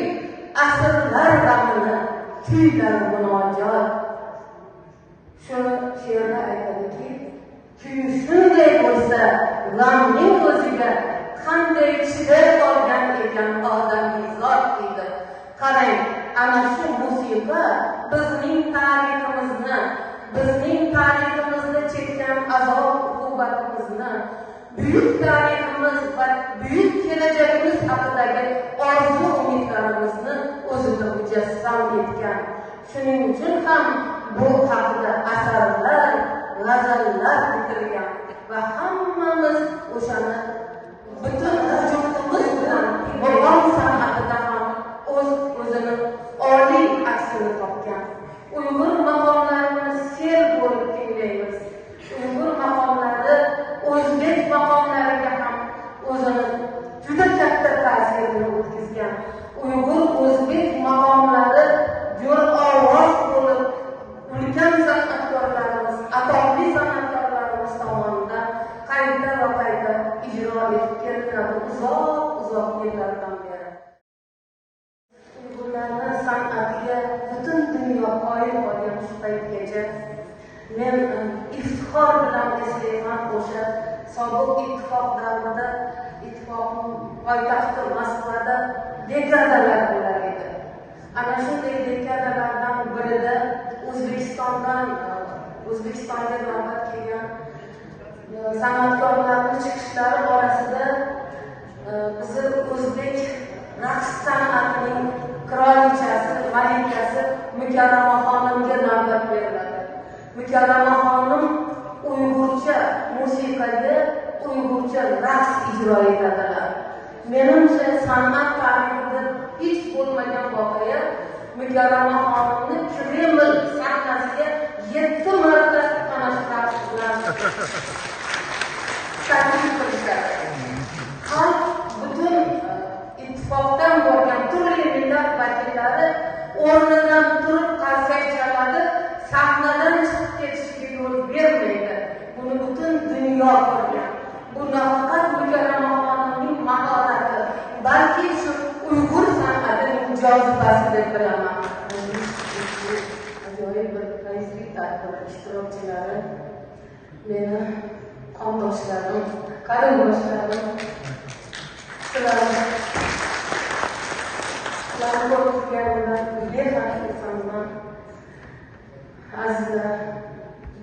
ئەسىرلەر غېمىنى كۈيلەر مۇناجات. شۇ شېئىردا ئېيتىدۇكى، كۈي شۇنداق بولسا، غەمنىڭ ئۆزىگە قانداق چىداپ قالغان ئىكەن ئادەمزات دەيدۇ. قاراڭ، ئەنە شۇ مۇسىبەت بىزنىڭ تارىخىمىزنى، بىزنىڭ تارىخىمىزدا چەككەن ئازاب-ئوقۇبەتلىرىمىزنى، بۈيۈك تارىخىمىز ۋە بۈيۈك كېلەچىكىمىز ھەققىدىكى ئارزۇ-ئۈمىدلىرىمىزنى ئۆزىدە مۇجەسسەم ئەتكەن. شۇنىڭ ئۈچۈن ھەم بۇ ھەقتە ئەسەرلەر، غەزەللەر بىلدۈرگەن ۋە ھەممىمىز ئوشۇنى پۈتۈن ۋۇجۇدىمىز بىلەن ماقام سەنئىتىدە ھەم ئۆز-ئۆزىنىڭ ئالىي ئەكسىنى تاپقان. ئۇيغۇر ماقاملىرىنى سەل بولۇپ تىڭلايمىز. ئۇيغۇر ماقاملىرى ئۆزبېك ماقاملىرىغا ھەم ئۆزىنىڭ جۈدە كاتتا تەسىرىنى ئۆتكۈزگەن. ئۇيغۇر ئۆزبېك ماقاملىرى بىر ئاۋاز بولۇپ، ئۈلكەم سەنئەتكارلىرىمىز، ئاتاقلىق سەنئەتكارلىرىمىز تامامىدا قايتا ۋە قايتا ئىجرا ئېتىپ كېلىنىدۇ ئۇزاق-ئۇزاق يىللاردىن بېرى. ئۇيغۇرلارنىڭ سەنئىتىگە پۈتۈن دۇنيا قايىل بولغان شۇ پەيتكىچە، مەن ئىفتىخار بىلەن ئەسلەيمەن، ئوشۇ سابىق ئىتتىپاق دەۋرىدە، ئىتتىپاقنىڭ پايتەختى موسكۋادا دېكادىلار بولار ئىدى. ئەنە شۇنداق دېكادىلارنىڭ بىرىدە ئۆزبېكىستاندىن، ئۆزبېكىستانغا نۆۋەت كەلگەن سەنئەتكارلارنىڭ چىقىشلىرى ئارىسىدا، ئى، بىزنىڭ ئۆزبېك رەقس سەنئىتىنىڭ قىرالىچەسى، مەلىكىسى مۇكەررەمە خانىمغا نۆۋەت بېرىلدى. مۇكەررەمە خانىم ئۇيغۇرچە مۇسىقىگە ئۇيغۇرچە رەقس ئىجرا ئېتىدىلەر. مېنىڭچە، سەنئەت تارىخىدا ھېچ بولمىغان ۋەقە، مۇكەررەمە خانىمنى كرېمل سەھنىسىگە يەتتە مەرتە قاناشقا تەكلىپ قىلىشى. خەلق پۈتۈن، ئى، ئىتتىپاقتىن بولغان تۈرلۈك مىللەت ۋەكىللىرى ئورنىدىن تۇرۇپ قارساي چالىدۇ، سەھنىدىن چىقىپ كېتىشىگە يول بەرمەيدۇ. بۇنى پۈتۈن دۇنيا كۆرگەن. بۇ ناپەقەت مۇكەررەمە خانىمنىڭ ماھارىتى، بەلكى شۇ ئۇيغۇر سەنئىتىنىڭ جازىبىسى دەپ بىلىمەن. ئاجايىپ بىر پەيزى تەدبىر ئىشتىراكچىلىرى، مېنىڭ قامداشلىرىم، قېرىنداشلىرىم، سىلەر، سىلەرنى كۆرۈپ كەلگەندە بىر خەت ئىنسانلار، ئەزىزلەر،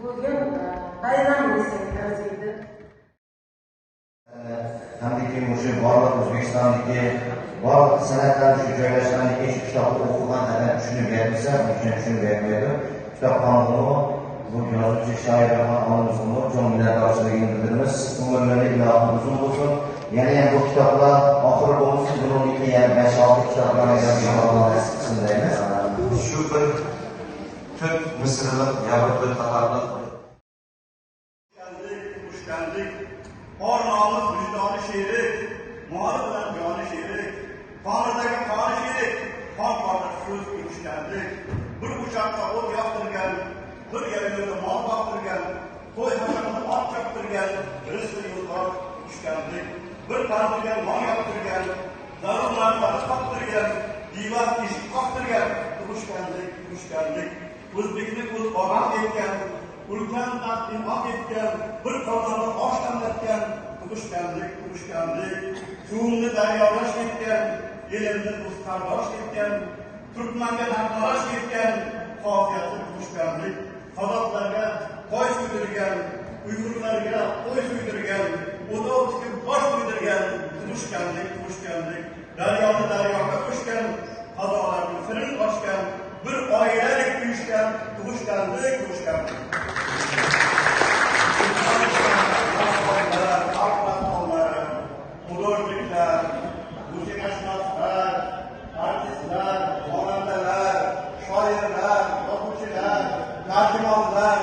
بۈگۈن بايرام دېسەك ئەرزىيدۇ. ھەمدىكى مۇشۇ بارلىق ئۆزبېكىستاندىكى بارلىق سەنئەتلەر شۇ جايلاشقاندىكى شۇ كىتابنى ئوقۇغان ئادەم چۈشىنىپ يەتمىسە، ئۇنىڭ ئۈچۈن چۈشىنىپ يەتمەيدۇ. شۇنداق قالغىنىمۇ بۇ يازغۇچى شائىرلارغا، ئالىمىزغىمۇ چوڭ مىننەتدارچىلىقىمىزنى بىلدۈرىمىز. ئۆمۈرلىرى ئىلاھىم ئۇزۇن بولسۇن. يەنە بۇ كىتابلار ئاخىرى بولمىسۇن، بۇنىڭدىكى يەنە بەش-ئالتە كىتابلار يازىدىغان ئىشىنىمىز. شۇ بىر تۆت مىسرىلىق يا بىر تۆت قاتارلىق. كەلدىك، خۇش كەلدىك. ئار نامۇس ۋىجدانى شېرىك، مالى بىلەن جانى شېرىك. تەڭرىدەككە قانى شېرىك، قان قارداشلىرىمىز خۇش كەلدىك. بىر ئوچاقتا ئوت ياقتۇرغان، بىر يەرلەردە مال باقتۇرغان، توي ھاشامدا ئات چاپتۇرغان، رىزقى يولداش خۇش كەلدىك. بىر قان بىلەن نان ياپتۇرغان، دارۇ نان قاپتۇرغان، دىۋار ئىشىك قاقتۇرغان، خۇش كەلدىك، خۇش كەلدىك. ئۆزبېكنى ئۆز باغام ئېيتكەن، ئۈلكەم ئىنئام ئېتكەن، بىر قازانغا ئاش تەملەتكەن، تۇغۇش كەلدى، تۇغۇش كەلدى. سۇۋۇمنى دەرياداش ئېتكەن، ئېلىمنى بۇز قارداش ئېتكەن، تۈركمەنگە ھەقداراش ئېتكەن، خاسىيەتلىك تۇغۇش كەلدى. قازاقلارغا قوي سۆيدۈرگەن، ئۇيغۇرلارغا قوي سۆيدۈرگەن، ئۇدۇل تىكىپ باش كۆيدۈرگەن، تۇغۇش كەلدى، تۇغۇش كەلدى. دەريانى دەرياغا قوشكەن، قازاقلارنىڭ سىرىنى ئاچكەن، بىر ئائىلىلىك ئۆيۈشكەن، تۇغۇش كەلدى، تۇغۇش كەلدى. خۇدورنىكلار، مۇزىكىشۇناسلار، ئارتىسلار، خانەندىلەر، شائىرلار، يازغۇچىلار، تەرجىمانلار،